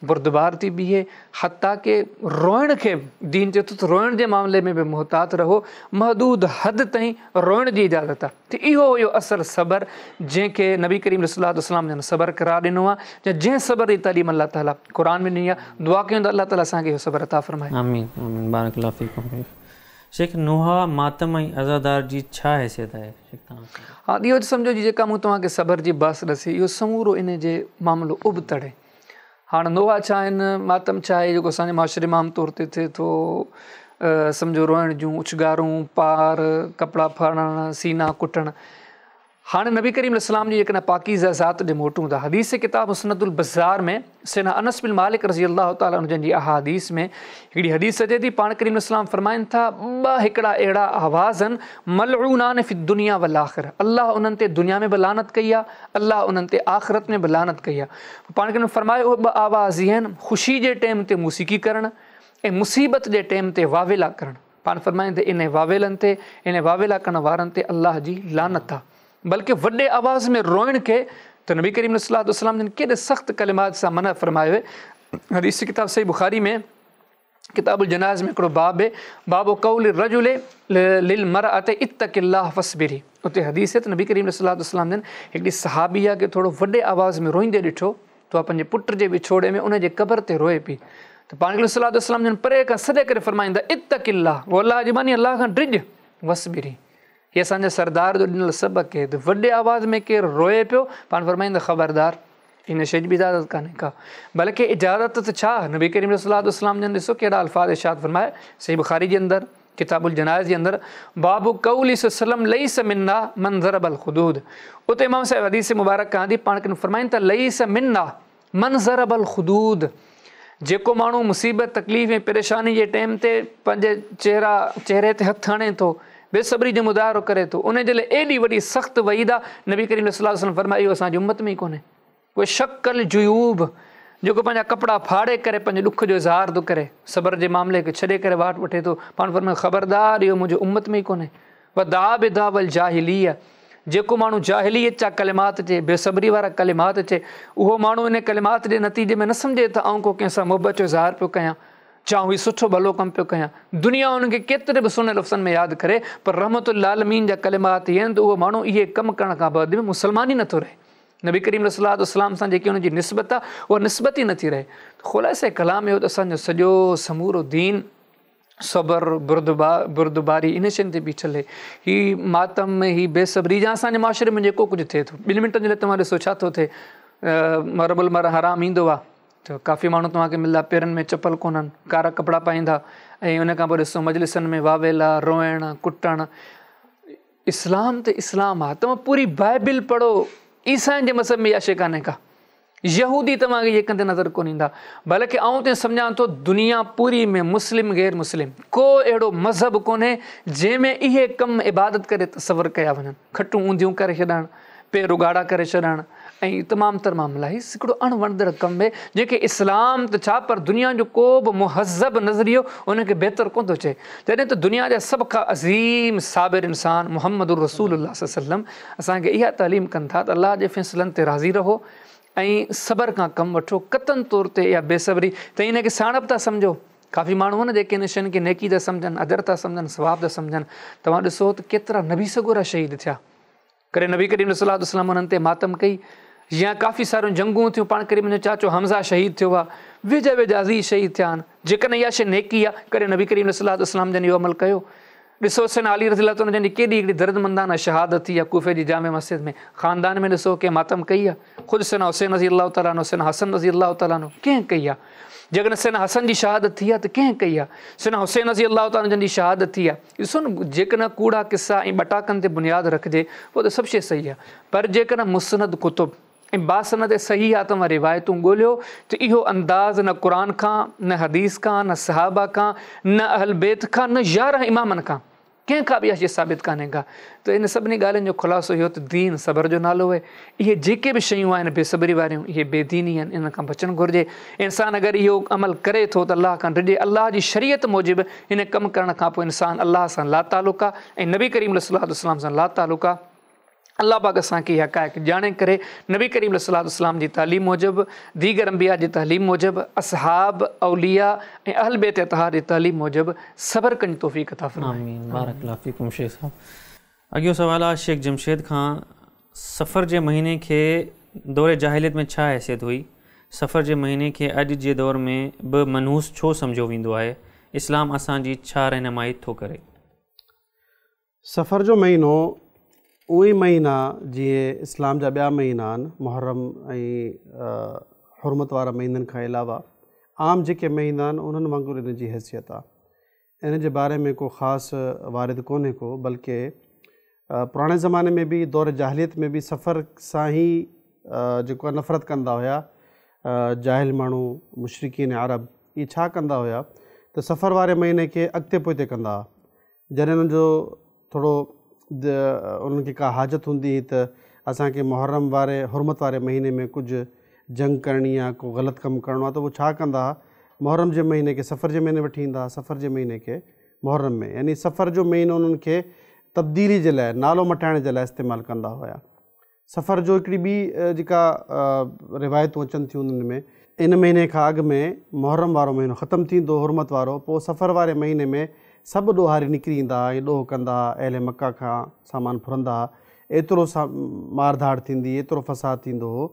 بردبار ٿي بيهي، حتيٰ ڪه روئڻ کي به دين چئي ٿو ته روئڻ جي معاملي ۾ به محتاط رهو، محدود حد تائين روئڻ جي اجازت آهي ته اهو هيو اصل صبر جنهن کي نبي ڪريم عليه الصلوة والسلام جن صبر قرار ڏنو آهي يا جنهن صبر جي تعليم الله تعاليٰ قرآن ۾ ڏني آهي، دعا ڪيون ته الله تعاليٰ اسان کي اهو صبر عطا فرمائي. آمين آمين بارڪ الله فيڪم. شيخ نوحا ماتم ۽ عزادار جي ڇا حيثيت آهي شيخ توهان کي. ها اهو ته سمجهو جي جيڪا مون توهان کي صبر جي بحث ڏسي اهو سمورو ان جي معاملو ابتڙ آهي. هاڻ نوحا ڇا آهن ماتم ڇا آهي جيڪو اسان جي معاشري ۾ عام طور تي ٿئي ٿو سمجهو روئڻ جون اڇگارون پار ڪپڙا ڦاڙڻ سينا ڪٽڻ هاڻي نبي ڪريم عليه السلام جي جيڪڏهن پاڪيزه ذات ڏي موٽون ته حديث ڪتاب مسند البزار ۾ سيدنا انس بن مالڪ رضي الله تعالٰي عنه جن جي احاديث ۾ هڪڙي حديث اچي ٿي پاڻ ڪريم عليه السلام فرمائن ٿا ٻه هڪڙا اهڙا آواز آهن ملعونان في الدنيا والآخره الله انهن تي دنيا ۾ به لعنت ڪئي آهي الله انهن تي آخرت ۾ به لعنت ڪئي آهي پاڻ ڪريم فرمايو اهي ٻه آواز هي آهن خوشي جي ٽيم تي موسيقي ڪرڻ ۽ مصيبت جي ٽيم تي واويلا ڪرڻ. پاڻ فرمائن ته انهي واويلن تي، انهي واويلا ڪرڻ وارن تي الله جي لعنت آ. بلڪه وڏي آواز ۾ روئڻ کي ته نبي ڪريم عليه الصلوة والسلام جن ڪيڏي سخت ڪلمات سان منع فرمايو آهي. حديث ڪتاب صحيح بخاري ۾ ڪتاب الجنائز ۾ هڪڙو باب آهي، باب قول الرجل للمرأة اتقي الله واصبري. اتي حديث آهي ته نبي ڪريم عليه الصلوة والسلام جن هڪڙي صحابيه کي ٿورو وڏي آواز ۾ روئيندي ڏٺو ته اها پنهنجي پٽ جي وڇوڙي ۾ ان جي قبر تي روئي پئي ته پاڻ ڪريم صلي الله عليه وسلم جن پري کان سڏ ڪري فرمائيندا اتق الله او الله جي ٻانهي الله کان ڊڄ واصبري هي اسان جي سردار جو ڏنل سبق آهي ته وڏي آواز ۾ ڪير روئي پيو پاڻ فرمائيندا خبردار ان شيء جي به اجازت ڪانهي ڪا بلڪه اجازت ته ڇا نبي ڪريم صلي الله عليه وسلم جن ڏسو ڪهڙا الفاظ ارشاد فرمايا صحيح بخاري جي اندر ڪتاب الجنائز جي اندر باب قوله صلي الله عليه وسلم ليس منا من ضرب الخدود اتي امام صاحب حديث مبارڪ آندي پاڻ ڪن فرمائن ٿا ليس منا من ضرب الخدود جيڪو ماڻهو مصيبت تڪليف ۽ پريشاني جي ٽيم تي پنهنجي چهرا چهري تي هٿ هڻي ٿو بي صبري جو مظاهرو ڪري ٿو ان جي لاء ايڏي وڏي سخت وعيد آ نبي ڪريم صلي الله عليه وسلم فرمايو اهو اسان جي امت ۾ ئي ڪونهي وشق الجيوب، جيڪو پنهنجا ڪپڙا ڦاڙي ڪري پنهنجي ڏک جو اظهار ٿو ڪري، صبر جي معاملي کي ڇڏي ڪري واٽ وٺي ٿو، پاڻ فرمايو خبردار اهو منهنجي امت ۾ ئي ڪونهي. ودعا بدعوي الجاهليه، جيڪو ماڻهو جاهليت جا ڪلمات چئي، بي صبري وارا ڪلمات چئي، اهو ماڻهو انهي ڪلمات جي نتيجي ۾ نه سمجهي ته آئون ڪو ڪنهن سان محبت جو اظهار پيو ڪيان، چا آئون هي سٺو ڀلو ڪم پيو ڪيان. دنيا ان کي ڪيتري به سهڻي لفظن ۾ ياد ڪري، پر رحمت للعالمين جا ڪلمات اهي آهن ته اهو ماڻهو اهي ڪم ڪرڻ کان بعد به مسلمان ئي نٿو رهي. نبي ڪريم عليه الصلوة والسلام سان جيڪي ان جي نسبت آ اها نسبت ئي نٿي رهي. خلاصه ڪلام اهو ته اسان جو سڄو سمورو دين صبر، بردباري انهن شين تي بيٺل آهي. هي ماتم، هي بي صبري يا اسان جي معاشري ۾ جيڪو ڪجهه ٿئي ٿو. ٻن منٽن جي لاء توهان ڏسو ڇا ٿو ٿئي. محرم الحرام ايندو آهي ته ڪافي ماڻهو توهان کي ملندا پيرن ۾ چپل ڪونهن، ڪارا ڪپڙا پائيندا ۽ ان کان پوء ڏسو مجلسن ۾ واويلا، روئڻ، ڪٽڻ. اسلام ته اسلام آهي، توهان پوري بائبل پڙهو، عيسائين جي مذهب ۾ اها شيء ڪانهي ڪا. يهودي توهان کي اهي ڪندي نظر ڪونه ايندا. بلڪه آئون ته سمجهان ٿو دنيا پوري ۾ مسلم غير مسلم ڪو اهڙو مذهب ڪونهي جنهن ۾ اهي ڪم عبادت ڪري تصور ڪيا وڃن. کٽون اونڌيون ڪري ڇڏڻ، پير اگهاڙا ڪري ڇڏڻ ۽ تمام تر معاملا هي هڪڙو اڻ وڻندڙ ڪم آهي جنهن کي اسلام ته ڇا پر دنيا جو ڪو به مهذب نظريو ان کي بهتر ڪونه ٿو چئي. جڏهن ته دنيا جا سڀ کان عظيم صابر انسان محمد رسول الله صلي الله عليه وسلم اسان کي اها تعليم ڪن ٿا ته الله جي فيصلن تي راضي رهو ۽ صبر کان ڪم وٺو. قطعاً طور تي اها بي صبري ته ان کي سياڻپ ٿا سمجهو. ڪافي ماڻهو آهن جيڪي ان شين کي نيڪي ٿا سمجهن، اجر ٿا سمجهن، ثواب ٿا سمجهن. توهان ڏسو ته ڪيترا نبي سڳورا شهيد ٿيا. ڪڏهن نبي ڪريم صلي الله عليه وسلم انهن تي ماتم ڪئي يا ڪافي ساريون جنگون ٿيون پاڻ ڪريم جو چاچو حمزه شهيد ٿيو آهي، ويجها ويجها عزيز شهيد ٿيا آهن. جيڪڏهن اها شيء نيڪي آهي ڪڏهن نبي ڪريم صلي الله عليه وسلم جن اهو عمل ڪيو؟ ڏسو سيدنا علي رضي الله تعالٰي جن جي ڪيڏي هڪڙي دردمندانه شهادت ٿي آهي ڪوفي جي جامع مسجد ۾، خاندان ۾ ڏسو ڪنهن ماتم ڪئي آهي؟ خود سيدنا حسين رضي الله تعالٰي عنه، سيدنا حسن رضي الله تعالٰي عنه ڪنهن ڪئي آهي؟ جيڪڏهن سيدنا حسن جي شهادت ٿي آهي ته ڪنهن ڪئي آهي؟ سيدنا حسين رضي الله تعالٰي عنه جن جي شهادت ٿي آهي. ڏسو نه جيڪڏهن ڪوڙا قصا ۽ ٻٽاڪن تي بنياد رکجي پوء ته سڀ شيء صحيح آهي پر جيڪڏهن مسند ڪتب ۽ باسند صحيحه توهان روايتون ڳوليو ته اهو انداز نه قرآن کان، نه حديث کان، نه صحابه کان، نه اهل بيت کان، نه 11 امامن کان ڪنهن کان به اها شيء ثابت ڪانهي ڪا. ته ان سڀني ڳالهين جو خلاصو اهو ته دين صبر جو نالو آهي. اهي جيڪي به شيون آهن بي صبري واريون اهي بي ديني آهن انهن کان بچڻ گهرجي. انسان اگر اهو عمل ڪري ٿو ته الله کان ڊڄي. الله جي شريعت موجب ان ڪم ڪرڻ کان پوء انسان الله سان لاتعلق آهي ۽ نبي ڪريم عليه الصلوة والسلام سان لاتعلق آهي. الله پاڪ اسان کي حقائق ڄاڻي ڪري نبي ڪريم عليه الصلوة والسلام جي تعليم موجب، ديگر انبياء جي تعليم موجب، اصحاب، اولياء ۽ اهل بيت اطهار جي تعليم موجب صبر ڪرڻ جي توفيق عطا فرمائي. آمين بارڪ الله فيڪم شيخ صاحب. اڳيون سوال آ شيخ جمشيد کان صفر جي مهيني کي دور جاهليت ۾ ڇا حيثيت هئي؟ صفر جي مهيني کي اڄ جي دور ۾ به منحوس ڇو سمجهيو ويندو آهي؟ اسلام اسان جي ڇا رهنمائي ٿو ڪري؟ صفر جو مهينو اهي ئي مهينا جيئن اسلام جا ٻيا مهينا آهن محرم ۽ حرمت وارا مهينن کان علاوه عام جيڪي مهينا آهن انهن وانگر ان جي حيثيت آهي. ان جي باري ۾ ڪو خاص وارد ڪونهي ڪو بلڪه پراڻي زماني ۾ به دور جاهليت ۾ به صفر سان ئي جيڪو آهي نفرت ڪندا هيا جاهل ماڻهو مشرڪين عرب اهي ڇا ڪندا هيا ته صفر واري مهيني کي اڳتي پوئتي ڪندا هئا جڏهن انهن جو ٿورو انهن کي ڪا حاجت هوندي هئي ته اسان کي محرم واري حرمت واري مهيني ۾ ڪجهه جنگ ڪرڻي آهي ڪو غلط ڪم ڪرڻو آهي ته اهو ڇا ڪندا هئا محرم جي مهيني کي صفر جي مهيني وٺي ايندا هئا صفر جي مهيني کي محرم ۾ يعني صفر جو مهينو انهن کي تبديلي جي لاء نالو مٽائڻ جي لاء استعمال ڪندا هيا. صفر جو هڪڙي ٻي جيڪا روايتون اچن ٿيون انهن ۾ ان مهيني کان اڳ ۾ محرم وارو مهينو ختم ٿيندو حرمت وارو پوء صفر واري مهيني ۾ سڀ ڏوهاري نڪري ايندا ها ۽ ڏوهه ڪندا ها اهل مڪه کان سامان ڦرندا ها ايترو مار ڌاڙ ٿيندي ايترو فساد ٿيندو هو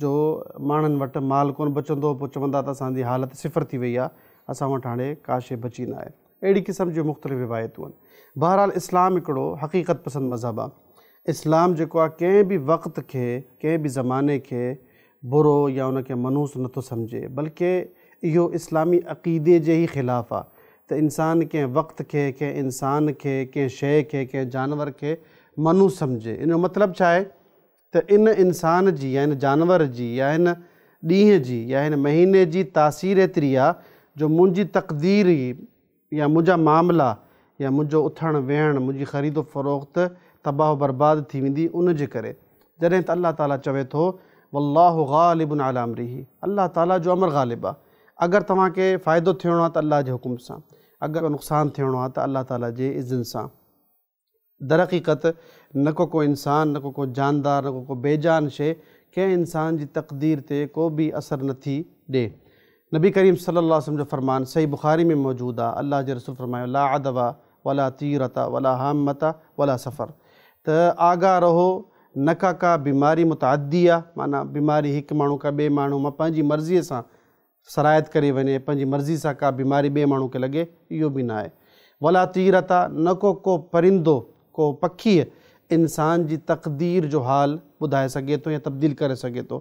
جو ماڻهن وٽ مال ڪونه بچندو هو پوء چوندا ته اسان جي حالت صفر ٿي وئي آهي اسان وٽ هاڻي ڪا شيء بچي نه آهي اهڙي قسم جون مختلف روايتون آهن بهرحال اسلام هڪڙو حقيقت پسند مذهب آهي اسلام جيڪو آهي ڪنهن به وقت کي، ڪنهن به زماني کي برو يا ان کي منحوس نٿو سمجهي بلڪه اهو اسلامي عقيدي جي ئي خلاف آهي ته انسان ڪنهن وقت کي، ڪنهن انسان کي، ڪنهن شيء کي، ڪنهن جانور کي منحوس سمجهي. ان جو مطلب ڇا آهي ته ان انسان جي يا ان جانور جي يا ان ڏينهن جي يا ان مهيني جي تاثير ايتري آهي جو منهنجي تقدير ئي يا منهنجا معاملا يا منهنجو اٿڻ ويهڻ، منهنجي خريد و فروخت تباهه و برباد ٿي ويندي ان جي ڪري. جڏهن ته الله تعاليٰ چوي ٿو، والله غالب علي امره الله تعاليٰ جو امر غالب آهي. اگر توهان کي فائدو ٿيڻو آهي ته الله جي حڪم سان، اگر نقصان ٿيڻو آهي ته الله تعاليٰ جي اذن سان. درحقيقت نه ڪو ڪو انسان، نه ڪو ڪو جاندار، نه ڪو ڪو بي جان شيء ڪنهن انسان جي تقدير تي ڪو به اثر نه ٿي ڏي. نبي ڪريم صلي الله عليه وسلم جو فرمان صحيح بخاري ۾ موجود آ، الله جي رسول فرمايو، لا عدويٰ ولا طيرة ولا هامة ولا صفر ته آگاهه رهو نه ڪا ڪا بيماري متعدي آ، معنيٰ بيماري هڪ ماڻهو کان ٻئي ماڻهو مان پنهنجي مرضيء سان سرايت ڪري وڃي، پنهنجي مرضي سان ڪا بيماري ٻئي ماڻهو کي لڳي، اهو به نه آهي. ولا طيرة نه ڪو ڪو پرندو، ڪو پکي انسان جي تقدير جو حال ٻڌائي سگهي ٿو يا تبديل ڪري سگهي ٿو.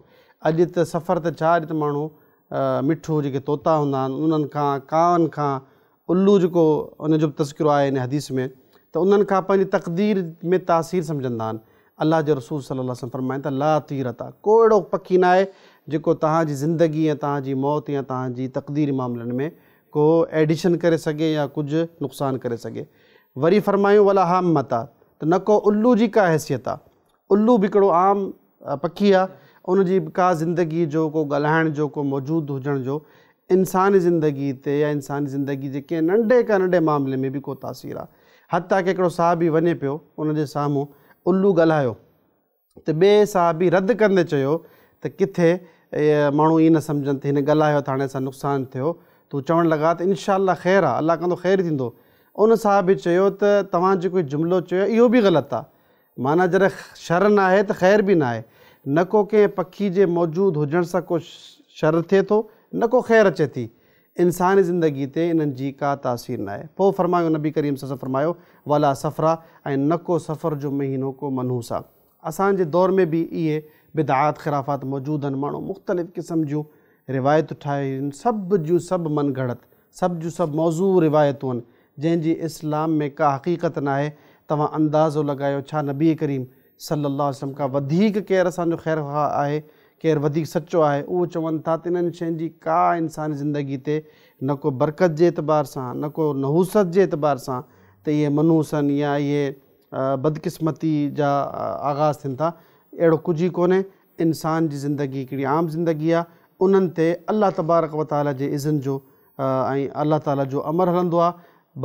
اڄ ته سفر ته ڇا، اڄ ته ماڻهو مٺو جيڪي طوطا هوندا آهن انهن کان، ڪانئن کان، الو جيڪو ان جو به تذڪرو آهي ان حديث ۾ ته انهن کان پنهنجي تقدير ۾ تاثير سمجهندا آهن. الله جي رسول صلي الله عليه وسلم فرمائن ٿا لا طيرة، ڪو اهڙو پکي ناهي جيڪو توهان جي زندگي يا توهان جي موت يا توهان جي تقديري معاملن ۾ ڪو ايڊيشن ڪري سگهي يا ڪجهه نقصان ڪري سگهي. وري فرمايون ولا حامة ته نه ڪو الو جي ڪا حيثيت آهي. الو به هڪڙو عام پکي آهي، ان جي به ڪا زندگي جو ڪو ڳالهائڻ جو ڪو موجود هجڻ جو انساني زندگي تي يا انساني زندگي جي ڪنهن ننڍي کان ننڍي معاملي ۾ به ڪو تاثير آهي. حتيٰ ڪه هڪڙو صحابي وڃي پيو ان جي سامهون الو ڳالهايو ته ٻئي صحابي رد ڪندي چيو ته ڪٿي ماڻهو ائين نه سمجهن ته هن ڳالهايو ته هاڻي اسان نقصان ٿيو ته هو چوڻ لڳا ته انشاء الله خير آهي، الله ڪندو خير ئي ٿيندو. ان صحابي چيو ته توهان جيڪو هي جملو چيو آهي اهو به غلط آهي. معنيٰ جڏهن شر ناهي ته خير به ناهي. نه ڪو ڪنهن پکي جي موجود هجڻ سان ڪو شر ٿئي ٿو نه ڪو خير اچي ٿي. انساني زندگي تي انهن جي ڪا تاثير ناهي. پوء فرمايو نبي ڪريم صلعم فرمايو ولا صفر ۽ نه ڪو صفر جو مهينو ڪو منحوس آ. اسان جي دور ۾ به اهي بدعات خرافات موجود آهن ماڻهو مختلف قسم جون روايتون ٺاهي آهن سڀ جون سڀ من گهڙت سڀ جون سڀ موضوع روايتون آهن جنهن جي اسلام ۾ ڪا حقيقت ناهي توهان اندازو لڳايو ڇا نبي ڪريم صلي الله عليه وسلم کان وڌيڪ ڪير اسان جو خير خواهه آهي ڪير وڌيڪ سچو آهي اهو چون ٿا ته انهن شين جي ڪا انساني زندگي تي نه ڪو برڪت جي اعتبار سان نه ڪو نحوست جي اعتبار سان ته اهي منحوس آهن يا اهي بدقسمتي جا آغاز ٿين ٿا اهڙو ڪجهه ئي ڪونهي انسان جي زندگي هڪڙي عام زندگي آهي انهن تي الله تبارڪ وتعالي جي اذن جو ۽ الله تعالي جو امر هلندو آهي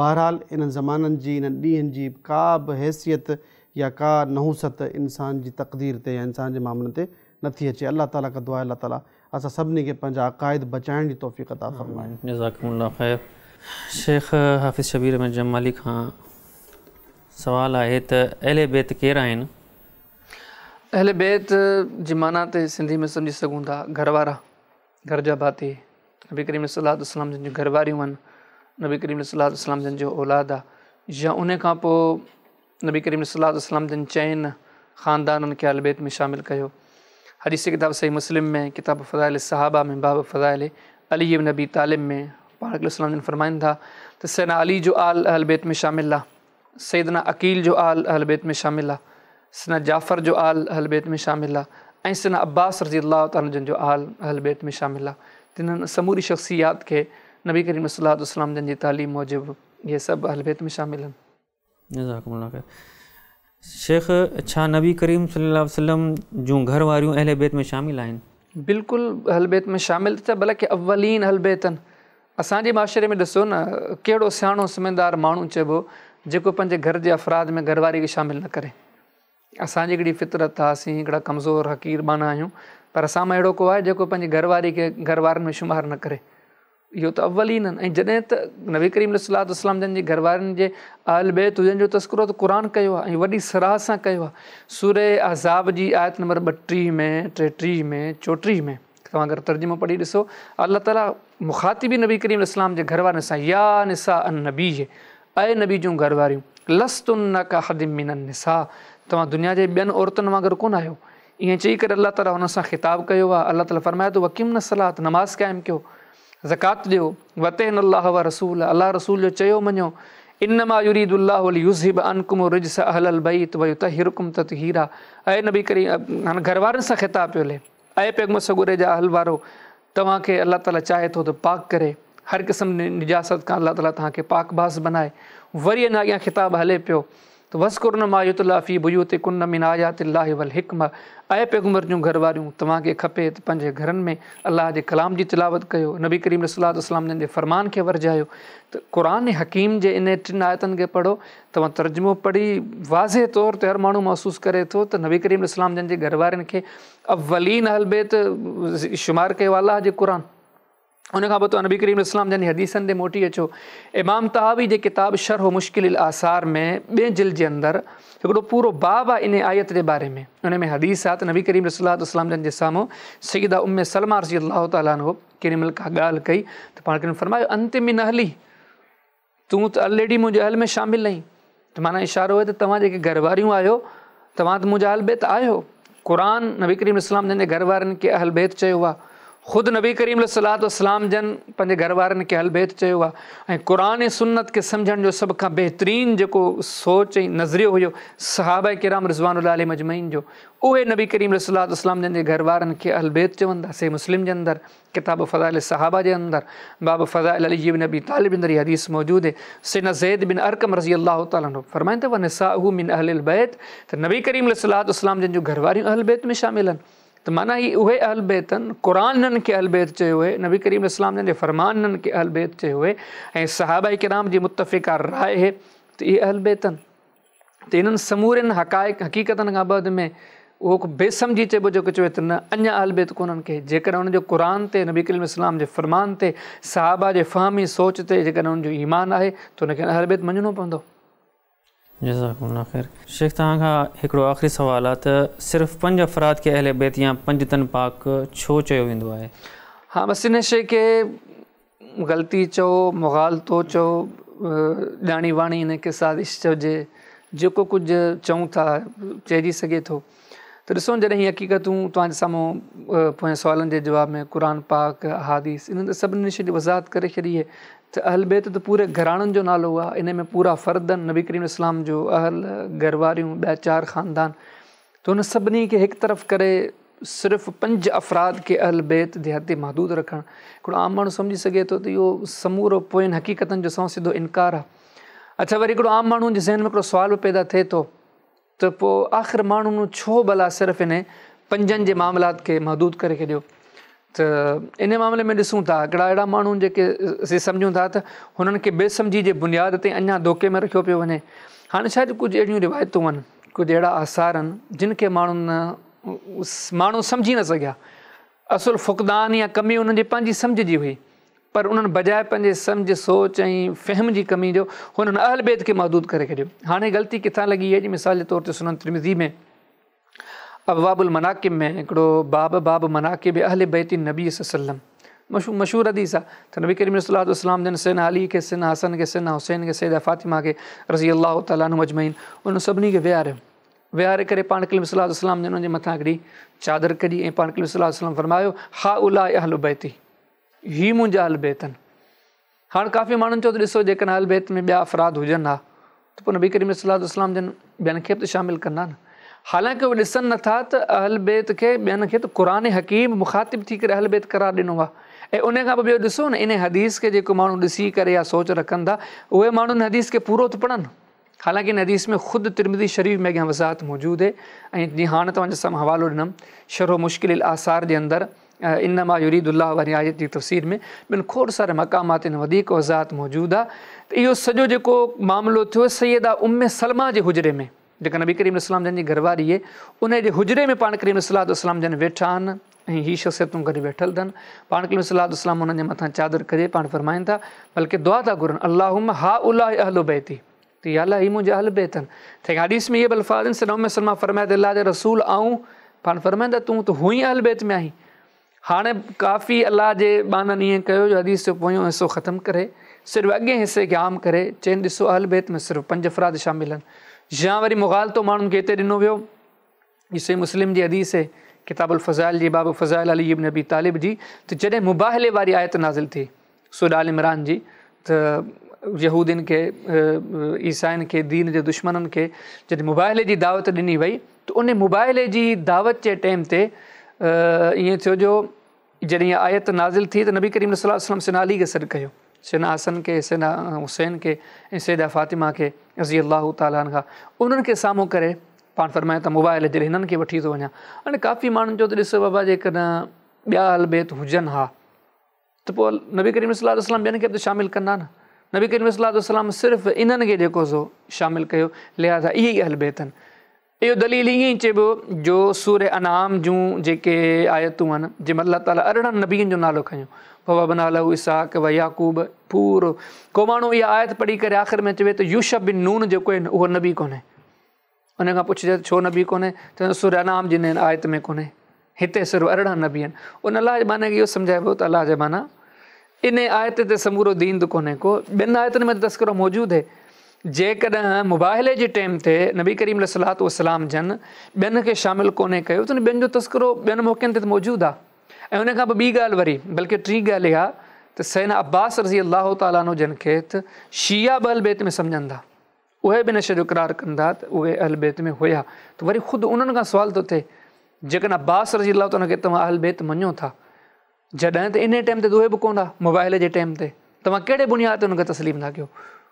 بهرحال انهن زمانن جي انهن ڏينهن جي ڪا به حيثيت يا ڪا نحوست انسان جي تقدير تي يا انسان جي معاملن تي نه ٿي اچي الله تعالي کان دعا آهي الله تعالي اسان سڀني کي پنهنجا عقائد بچائڻ جي توفيق عطا فرمائي. جزاڪم الله خير شيخ حافظ شبير احمد جمالي کان سوال آهي ته اهل بيت ڪير آهن؟ اهل بيت جي معنيٰ ته سنڌي ۾ سمجهي سگهون ٿا گهر وارا، گهر جا ڀاتي، نبي ڪريم صلي الله عليه وسلم جن جون گهر واريون آهن، نبي ڪريم صلي الله عليه وسلم جن جو اولاد آهي يا ان کان پوء نبي ڪريم صلي الله عليه وسلم جن چئن خاندانن کي اهل بيت ۾ شامل ڪيو. حديث ڪتاب صحيح مسلم ۾ ڪتاب فضائل الصحابه ۾ باب فضائل علي بن ابي طالب ۾ پاڻ عليه السلام جن فرمائن ٿا ته سيدنا علي جو آل اهل بيت ۾ شامل آهي، سيدنا عقيل جو آل اهل بيت ۾ شامل آ، سيدنا جعفر جو آل اهل بيت ۾ شامل آ ۽ سيدنا عباس رضي الله تعالٰي جن جو آل اهل بيت ۾ شامل آ. تنهن سموري شخصيات کي نبي ڪريم صلي الله عليه وسلم جن جي تعليم موجب اهي سڀ اهل بيت ۾ شامل آهن. جزاڪم الله خير. شيخ ڇا نبي ڪريم صلي الله عليه وسلم جون گهر واريون اهل بيت ۾ شامل آهن؟ بلڪل اهل بيت ۾ شامل ته بلڪه اولين اهل بيت آهن. اسان جي معاشري ۾ ڏسو نه ڪهڙو سياڻو سمجهدار ماڻهو چئبو جيڪو پنهنجي گهر جي افراد ۾ گهر واري کي شامل نه ڪري. اسان جي هڪڙي فطرت آ اسين هڪڙا ڪمزور حقير ٻانها آهيون پر اسان مان اهڙو ڪو آهي جيڪو پنهنجي گهر واري کي گهر وارن ۾ شمار نه ڪري. اهو ته اولين آهن ۽ جڏهن ته نبي ڪريم عليه الصلوة والسلام جن جي گهر وارن جي اهل بيت هجڻ جو تذڪرو ته قرآن ڪيو آهي ۽ وڏي صراحت سان ڪيو آهي. سوره احزاب جي آيت نمبر 32 ۾ 33 ۾ 34 ۾. توهان اگر ترجمو پڙهي ڏسو الله تعالي مخاطب ئي نبي ڪريم عليه السلام جي گهر وارن سان يا نساء النبي اي نبي جون گهر واريون لستن ڪاحد من النساء توهان دنيا جي ٻين عورتن وانگر ڪونه آهيو ائين چئي ڪري الله تعالي هن سان خطاب ڪيو آهي الله تعالي فرمايو ته واقمن الصلاة نماز قائم ڪيو زڪوات ڏيو واطعن الله ورسوله الله رسول جو چيو مڃو انما يريد الله ليذهب عنڪم الرجس اهل البيت ويطهرڪم تطهيرا اي نبي ڪريم هاڻي گهر وارن سان خطاب پيو هلي اي پيغمبر سڳوري جا اهل وارو! توهان کي الله تعاليٰ چاهي ٿو ته پاڪ ڪري، هر قسم نجاست کان الله تعاليٰ توهان کي پاڪ باز بنائي. وري اڃا اڳيان خطاب هلي پيو ته واذڪرن ما يتليٰ في بيوتڪن من آيات الله والحڪمة اي پيغمبر جون گهر واريون! توهان کي کپي ته پنهنجي گهرن ۾ الله جي ڪلام جي تلاوت ڪيو، نبي ڪريم عليه الصلوة والسلام جن جي فرمان کي ورجايو ته قرآن حڪيم جي انهن ٽن آيتن کي پڙهو توهان ترجمو پڙهي واضح طور تي هر ماڻهو محسوس ڪري ٿو ته نبي ڪريم عليه السلام جن جي گهر وارين کي اولين اهل بيت شمار ڪيو الله جي قرآن ان کان پوء نبي ڪريم عليه السلام جن جي حديثن تي موٽي اچو امام طحاوي جي ڪتاب شرح مشڪل الاثار ۾ ٻئي جلد جي اندر هڪڙو پورو باب آهي ان آيت جي باري ۾ ان ۾ حديث آهي ته نبي ڪريم صلي الله عليه وسلم جن جي سامهون سيده ام سلمه رضي الله تعالٰي عنها ڪيڏي مهل ڪا ڳالهه ڪئي ته پاڻ ڪريم فرمايو انت من اهلي تون ته الريڊي منهنجي اهل ۾ شامل آهين ته معنيٰ اشارو آهي ته توهان جيڪي گهر واريون آهيو توهان ته منهنجا اهل بيت آهيو. قرآن نبي ڪريم اسلام جن جي گهر وارن کي اهل بيت چيو آهي، خود نبي ڪريم عليه الصلوة والسلام جن پنهنجي گهر وارن کي اهل بيت چيو آهي ۽ قرآن ۽ سنت کي سمجهڻ جو سڀ کان بهترين جيڪو سوچ ۽ نظريو هيو صحابه ڪرام رضوان الله عليهم اجمعين جو، اهي نبي ڪريم عليه الصلوة والسلام جن جي گهر وارن کي اهل بيت چون ٿا. صحيح مسلم جي اندر ڪتاب فضائل الصحابه جي اندر باب فضائل علي بن ابي طالب اندر هي حديث موجود هي. سيدنا زيد بن ارقم رضي الله تعالٰي عنه فرمائن ٿا ونساؤه من اهل البيت ته نبي ڪريم عليه الصلوة والسلام جن جون گهر واريون اهل بيت ۾ شامل آهن ته معنيٰ هي اهي اهل بيت آهن، قرآن انهن کي اهل بيت چيو هي، نبي ڪريم عليه السلام جن جي فرمان انهن کي اهل بيت چيو هي ۽ صحابه ڪرام جي متفقه راء هي ته اهي اهل بيت آهن. ته انهن سمورين حقائق حقيقتن کان بعد ۾ اهو ڪو بي سمجهي چئبو جيڪو چوي ته نه اڃا اهل بيت ڪونهن ڪي، جيڪڏهن انهن جو قرآن تي، نبي ڪريم عليه السلام جي فرمان تي، صحابه جي فهم ۽ سوچ تي جيڪڏهن انهن جو ايمان آهي ته ان کي اهل بيت مڃڻو پوندو. جزاڪم الله خير. شيخ توهان کان هڪڙو آخري سوال آ ته صرف پنج افراد کي اهل بيت يا پنج تن پاڪ ڇو چيو ويندو آهي؟ ها بس ان شيء کي غلطي چئو، مغالطو چئو، ڄاڻي واڻي ان کي سازش چئجي، جيڪو ڪجهه چئون ٿا چئجي سگهي ٿو. ته ڏسو جڏهن هي حقيقتون توهان جي سامهون پوئين سوالن جي جواب ۾ قرآن پاڪ، احاديث انهن ته سڀني شين جي وضاحت ڪري ڇڏي آهي ته اهل بيت ته پوري گهراڻن جو نالو آهي، ان ۾ پورا فرد آهن، نبي ڪريم اسلام جو اهل، گهر واريون، ٻيا چار خاندان، ته ان سڀني کي هڪ طرف ڪري صرف پنج افراد کي اهل بيت جي حد تي محدود رکڻ هڪڙو عام ماڻهو سمجهي سگهي ٿو ته اهو سمورو پوين حقيقتن جو سنئون سڌو انڪار آهي. اڇا وري هڪڙو عام ماڻهو جي ذهن ۾ هڪڙو سوال به پيدا ٿئي ٿو ته پوء آخر ماڻهن ڇو ڀلا صرف انهي پنجن جي معاملات کي محدود ڪري ڇڏيو ته انهي معاملي ۾ ڏسون ٿا هڪڙا اهڙا ماڻهو جيڪي اسين سمجهون ٿا ته هنن کي بي سمجهي جي بنياد تي اڃا ڌوڪي ۾ رکيو پيو وڃي. هاڻي شايد ڪجهه اهڙيون روايتون آهن، ڪجهه اهڙا آثار آهن جن کي ماڻهن ماڻهو سمجهي نه سگهيا. اصل فقدان يا ڪمي انهن جي پنهنجي سمجهه جي هئي پر انهن بجاء پنهنجي سمجهه، سوچ ۽ فهم جي ڪمي جو هنن اهل بيت کي محدود ڪري ڇڏيو. هاڻي غلطي ڪٿان لڳي آهي جي مثال جي طور تي سنن ترمذي ۾ ابواب المناقب ۾ هڪڙو باب باب مناقب اهل بيت النبي صلي الله عليه وسلم مشهور مشهور حديث آ ته نبي ڪريم صلي الله عليه وسلم جن سيدنا علي کي سيدنا حسن کي سيدنا حسين کي سيده فاطمه کي رضي الله تعالٰي عنهم اجمعين انهن سڀني کي ويهاريو ويهاري ڪري پاڻ ڪريم صلي الله عليه وسلم جن انهن جي مٿان هڪڙي چادر ڪڍي ۽ پاڻ ڪريم صلي الله عليه وسلم فرمايو هؤلاء اهل بيتي هي منهنجا اهل بيت آهن. هاڻ ڪافي ماڻهن چيو ته ڏسو جيڪڏهن اهل بيت ۾ ٻيا افراد هجن ها ته پوء نبي ڪريم صلي الله عليه وسلم جن ٻين کي به ته شامل ڪندا نه. حالانڪه اهي ڏسن نٿا ته اهل بيت کي ٻين کي ته قرآن حڪيم مخاطب ٿي ڪري اهل بيت قرار ڏنو آهي ۽ ان کان پوء ٻيو ڏسو نه ان حديث کي جيڪو ماڻهو ڏسي ڪري يا سوچ رکن ٿا اهي ماڻهو ان حديث کي پورو ته پڙهن. حالانڪه ان حديث ۾ خود ترمذي شريف ۾ اڳيان وضاحت موجود هي ۽ جيئن هاڻ توهان جي سامهون حوالو ڏنم شرح مشڪل الاثار جي اندر انما يريد الله واري آيت جي تفسير ۾ ٻين کوڙ ساري مقامات تي وڌيڪ وضاحت موجود آهي ته اهو سڄو جيڪو معاملو ٿيو سيده ام سلمه جي حجري ۾ جيڪا نبي ڪريم اسلام جن جي گهر واري هئي ان جي حجري ۾ پاڻ ڪريم صلي الله وسلم جن ويٺا آهن ۽ هي شخصيتون گڏ ويٺل اٿن پاڻ ڪريم صلي الله وسلم انهن جي مٿان چادر ڪڍي پاڻ فرمائن ٿا بلڪه دعا ٿا گهرن اللهم هؤلاء اهل بيتي ته يا الله هي منهنجا اهل بيت آهن. ته هڪ حديث ۾ اهي به الفاظ آهن سيده ام سلمه فرمايو ته الله جا رسول آئون پاڻ فرمائن ٿا تون ته هونئن ئي اهل بيت ۾ آهين. هاڻي ڪافي الله جي ٻانهن ائين ڪيو جو حديث جو پويون حصو ختم ڪري صرف اڳئين حصي کي عام ڪري چين ڏسو اهل بيت ۾ صرف پنج افراد شامل آهن يا وري مغالطو ماڻهن کي هتي ڏنو ويو. هي صحيح مسلم جي حديث آهي ڪتاب الفضائل جي باب فضائل علي ابن ابي طالب جي ته جڏهن مباهلي واري آيت نازل ٿي سوره آل عمران جي ته يهودين کي عيسائين کي دين جي دشمنن کي جڏهن مباهلي جي دعوت ڏني وئي ته ان مباهلي جي دعوت جي ٽائيم تي ائين ٿيو جو جڏهن اها آيت نازل ٿي ته نبي ڪريم صلي الله عليه وسلم سيدنا علي کي سڏ ڪيو، سيدنا حسن کي، سيدنا حسين کي ۽ سيده فاطمه کي رضي الله تعالٰي عنها انهن کي سامهون ڪري پاڻ فرمايو ته مباهلي جي لاء هنن کي وٺي ٿو وڃان. هاڻي ڪافي ماڻهن چيو ته ڏسو بابا جيڪڏهن ٻيا اهل بيت هجن ها ته پوء نبي ڪريم صلي الله عليه وسلم ٻين کي به ته شامل ڪندا نه. نبي ڪريم صلي الله عليه وسلم صرف انهن کي جيڪو سو شامل ڪيو لهذا اهي ئي اهل بيت آهن. اهو دليل ائين ئي چئبو جو سوره انعام جون جيڪي آيتون آهن جنهن ۾ الله تعاليٰ 18 نبين جو نالو کنيو ووهبنا له اسحاق و يعقوب پورو ڪو ماڻهو اها آيت پڙهي ڪري آخر ۾ چوي ته يوشع بن نون جيڪو آهي اهو نبي ڪونهي ان کان پڇجي ته ڇو نبي ڪونهي ته سوره انعام جي هن آيت ۾ ڪونهي هتي صرف 18 نبي آهن ان الله جي ٻانهي کي اهو سمجهائبو ته الله جي ٻانها ان آيت تي سمورو دين ته ڪونهي ڪو ٻين آيتن ۾ تذڪرو موجود آهي. जेकॾहिं मुबाहिले जे टाइम ते नबी करीम अलैहि सलाम जन ॿियनि खे शामिल कोन्हे कयो त ॿियनि जो तज़किरो ॿियनि मौक़नि ते त मौजूदु आहे। ऐं उन खां पोइ ॿी ॻाल्हि वरी बल्कि टी ॻाल्हि इहा त सैना अब्बास रज़ी अल्लाह ताला अन्हु जन खे त शिया बि अहल बैत में सम्झनि था, उहे बि इन शइ जो इक़रार कंदा त उहे अहल बैत में हुया। त वरी ख़ुदि उन्हनि खां सुवाल थो थिए, जेकॾहिं अब्बास रज़ी अल्लाह ताला खे तव्हां अहल बैत मञो था, जॾहिं त इन टाइम ते उहे बि कोन हुआ मुबाहिले जे टाइम ते, तव्हां कहिड़े बुनियाद ते उनखे तस्लीम था कयो?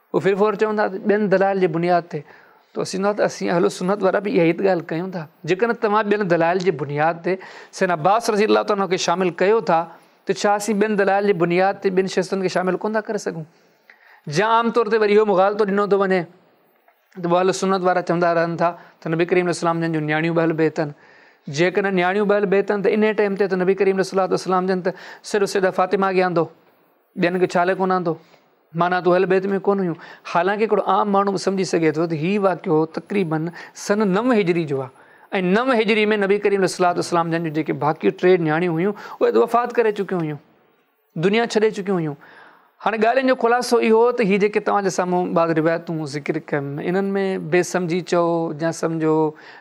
उहो फिर फ़ौर चवंदा ॿियनि दलाइल जे बुनियाद ते। त असीं त असीं अहल सुन्नत वारा बि इहा ई त ॻाल्हि कयूं था, जेकॾहिं तव्हां ॿियनि दलाइल जे बुनियाद ते सैन अब्बास रज़ी अल्लाह ताला खे शामिल कयो था त छा असीं ॿियनि दलाइल जे बुनियाद ते ॿिनि शख़्सनि खे शामिल कोन था करे सघूं? या आम तौर ते वरी इहो मुग़ालितो ॾिनो थो वञे त अहल सुन्नत वारा चवंदा रहनि था त नबी करीम अलैहि जन जूं नियाणियूं बि अहल बैत आहिनि। जेकॾहिं नियाणियूं बि अहल बैत आहिनि त इन टाइम ते त नबी करीम अलैहि जन त सिर्फ़ु सैदा फ़ातिमा खे आंदो, ॿियनि खे छा लाइ कोन आंदो? माना त अहल बैत में कोन हुयूं। हालांकि हिकिड़ो आम माण्हू बि सम्झी सघे थो त हीउ वाक़ियो तक़रीबन सन 9 हिजरी जो आहे ऐं 9 हिजरी में नबी करीम अलैहि जन जूं जेके बाक़ी 3 नियाणियूं हुयूं उहे त वफ़ात करे चुकियूं हुयूं, दुनिया छॾे चुकियूं हुयूं। हाणे ॻाल्हियुनि जो ख़ुलासो इहो त हीअ जेके तव्हांजे साम्हूं बाद रिवायतूं ज़िक्र कयुमि, इन्हनि में बेसमझी चओ या सम्झो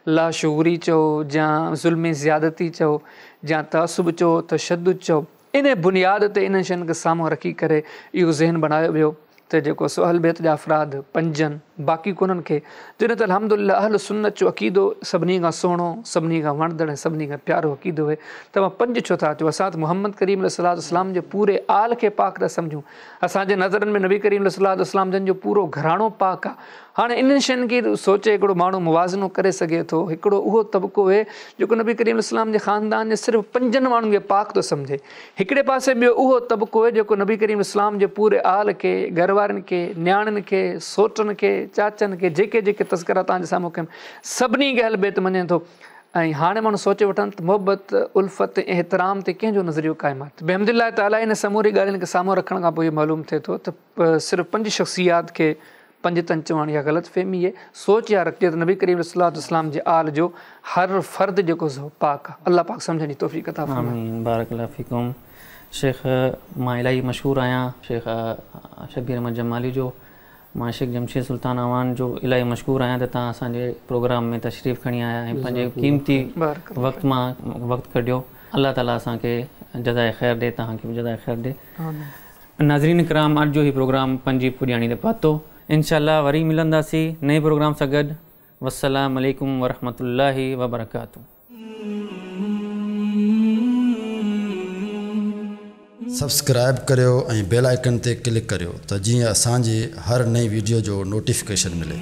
लाशूरी चओ या ज़ुल्म ज़्यादती चओ या तअसुब चओ तशद्दुद चओ, इन बुनियाद ते इन्हनि शयुनि खे साम्हूं रखी करे इहो ज़हन बणायो वियो त जेको सो अहल बैत जा अफ़राद पंजनि बाक़ी कोन्हनि खे। जॾहिं त अल्हम्दुलिल्लाह अहल सुन्नत जो अक़ीदो सभिनी खां सुहिणो, सभिनी खां वणंदड़ ऐं सभिनी खां प्यारो अक़ीदो आहे। तव्हां पंज छो था चओ? असां त मोहम्मद करीम अलैहि जे पूरे आल खे पाक था सम्झूं। असांजे नज़रनि में नबी करीम अलैहि जन जो पूरो घराणो पाक आहे। हाणे इन्हनि शयुनि खे सोचे हिकिड़ो माण्हू मुवाज़नो करे सघे थो। हिकिड़ो उहो तबिको आहे जेको नबी करीम अलैहि जे ख़ानदान जे सिर्फ़ु पंजनि माण्हुनि खे पाक थो सम्झे। हिकिड़े पासे ॿियो उहो तबिको आहे जेको नबी करीम अलैहि जे पूरे आल खे, घर वारनि खे, नियाणियुनि खे, सोटनि खे, चाचनि खे, जेके जेके तज़किरा तव्हांजे साम्हूं कयुमि सभिनी खे अहल बैत मञे थो। ऐं हाणे माण्हू सोचे वठनि त मोहबत, उल्फत ऐं एतिराम ते कंहिंजो नज़रियो क़ाइमु आहे। बेहमदुलिल्लाह ताला इन समूरी ॻाल्हियुनि खे साम्हूं रखण खां पोइ इहो मालूम थिए थो त सिर्फ़ु पंज शख़्सियात खे पंजतन चवण इहा ग़लति फ़हमी आहे। सोच इहा रखिजे त नबी करीम अलैहि जे आल जो हर फ़र्द जेको सो पाक आहे। अलाह पाक सम्झण जी तौफ़ीक़ अता फरमाए। आमीन। बारकल्लाह फ़ीकुम। शेख, मां इलाही मशहूर आहियां शेख शबीर अहमद जमाली जो, मां शेख जमशेद सुल्तान अवान जो इलाही मशहूर आहियां त तव्हां असांजे प्रोग्राम में तशरीफ़ खणी आया ऐं पंहिंजे क़ीमती वक़्त मां वक़्तु कढियो। अलाह ताला असांखे जज़ाए ख़ैर ॾे, तव्हांखे बि जज़ाए ख़ैर ॾे। नाज़रीन कराम, अॼु जो हीउ प्रोग्राम पंजी पुॼाणी ते पहुतो। इंशाअल्लाह वरी मिलंदासीं नए प्रोग्राम सां गॾु। वस्सलाम अलैकुम वरहमतुल्लाहि वबरकातुहू। सब्सक्राइब करियो ऐं बेल आइकन ते क्लिक करियो त जीअं असांजी हर नई वीडियो जो नोटिफिकेशन मिले।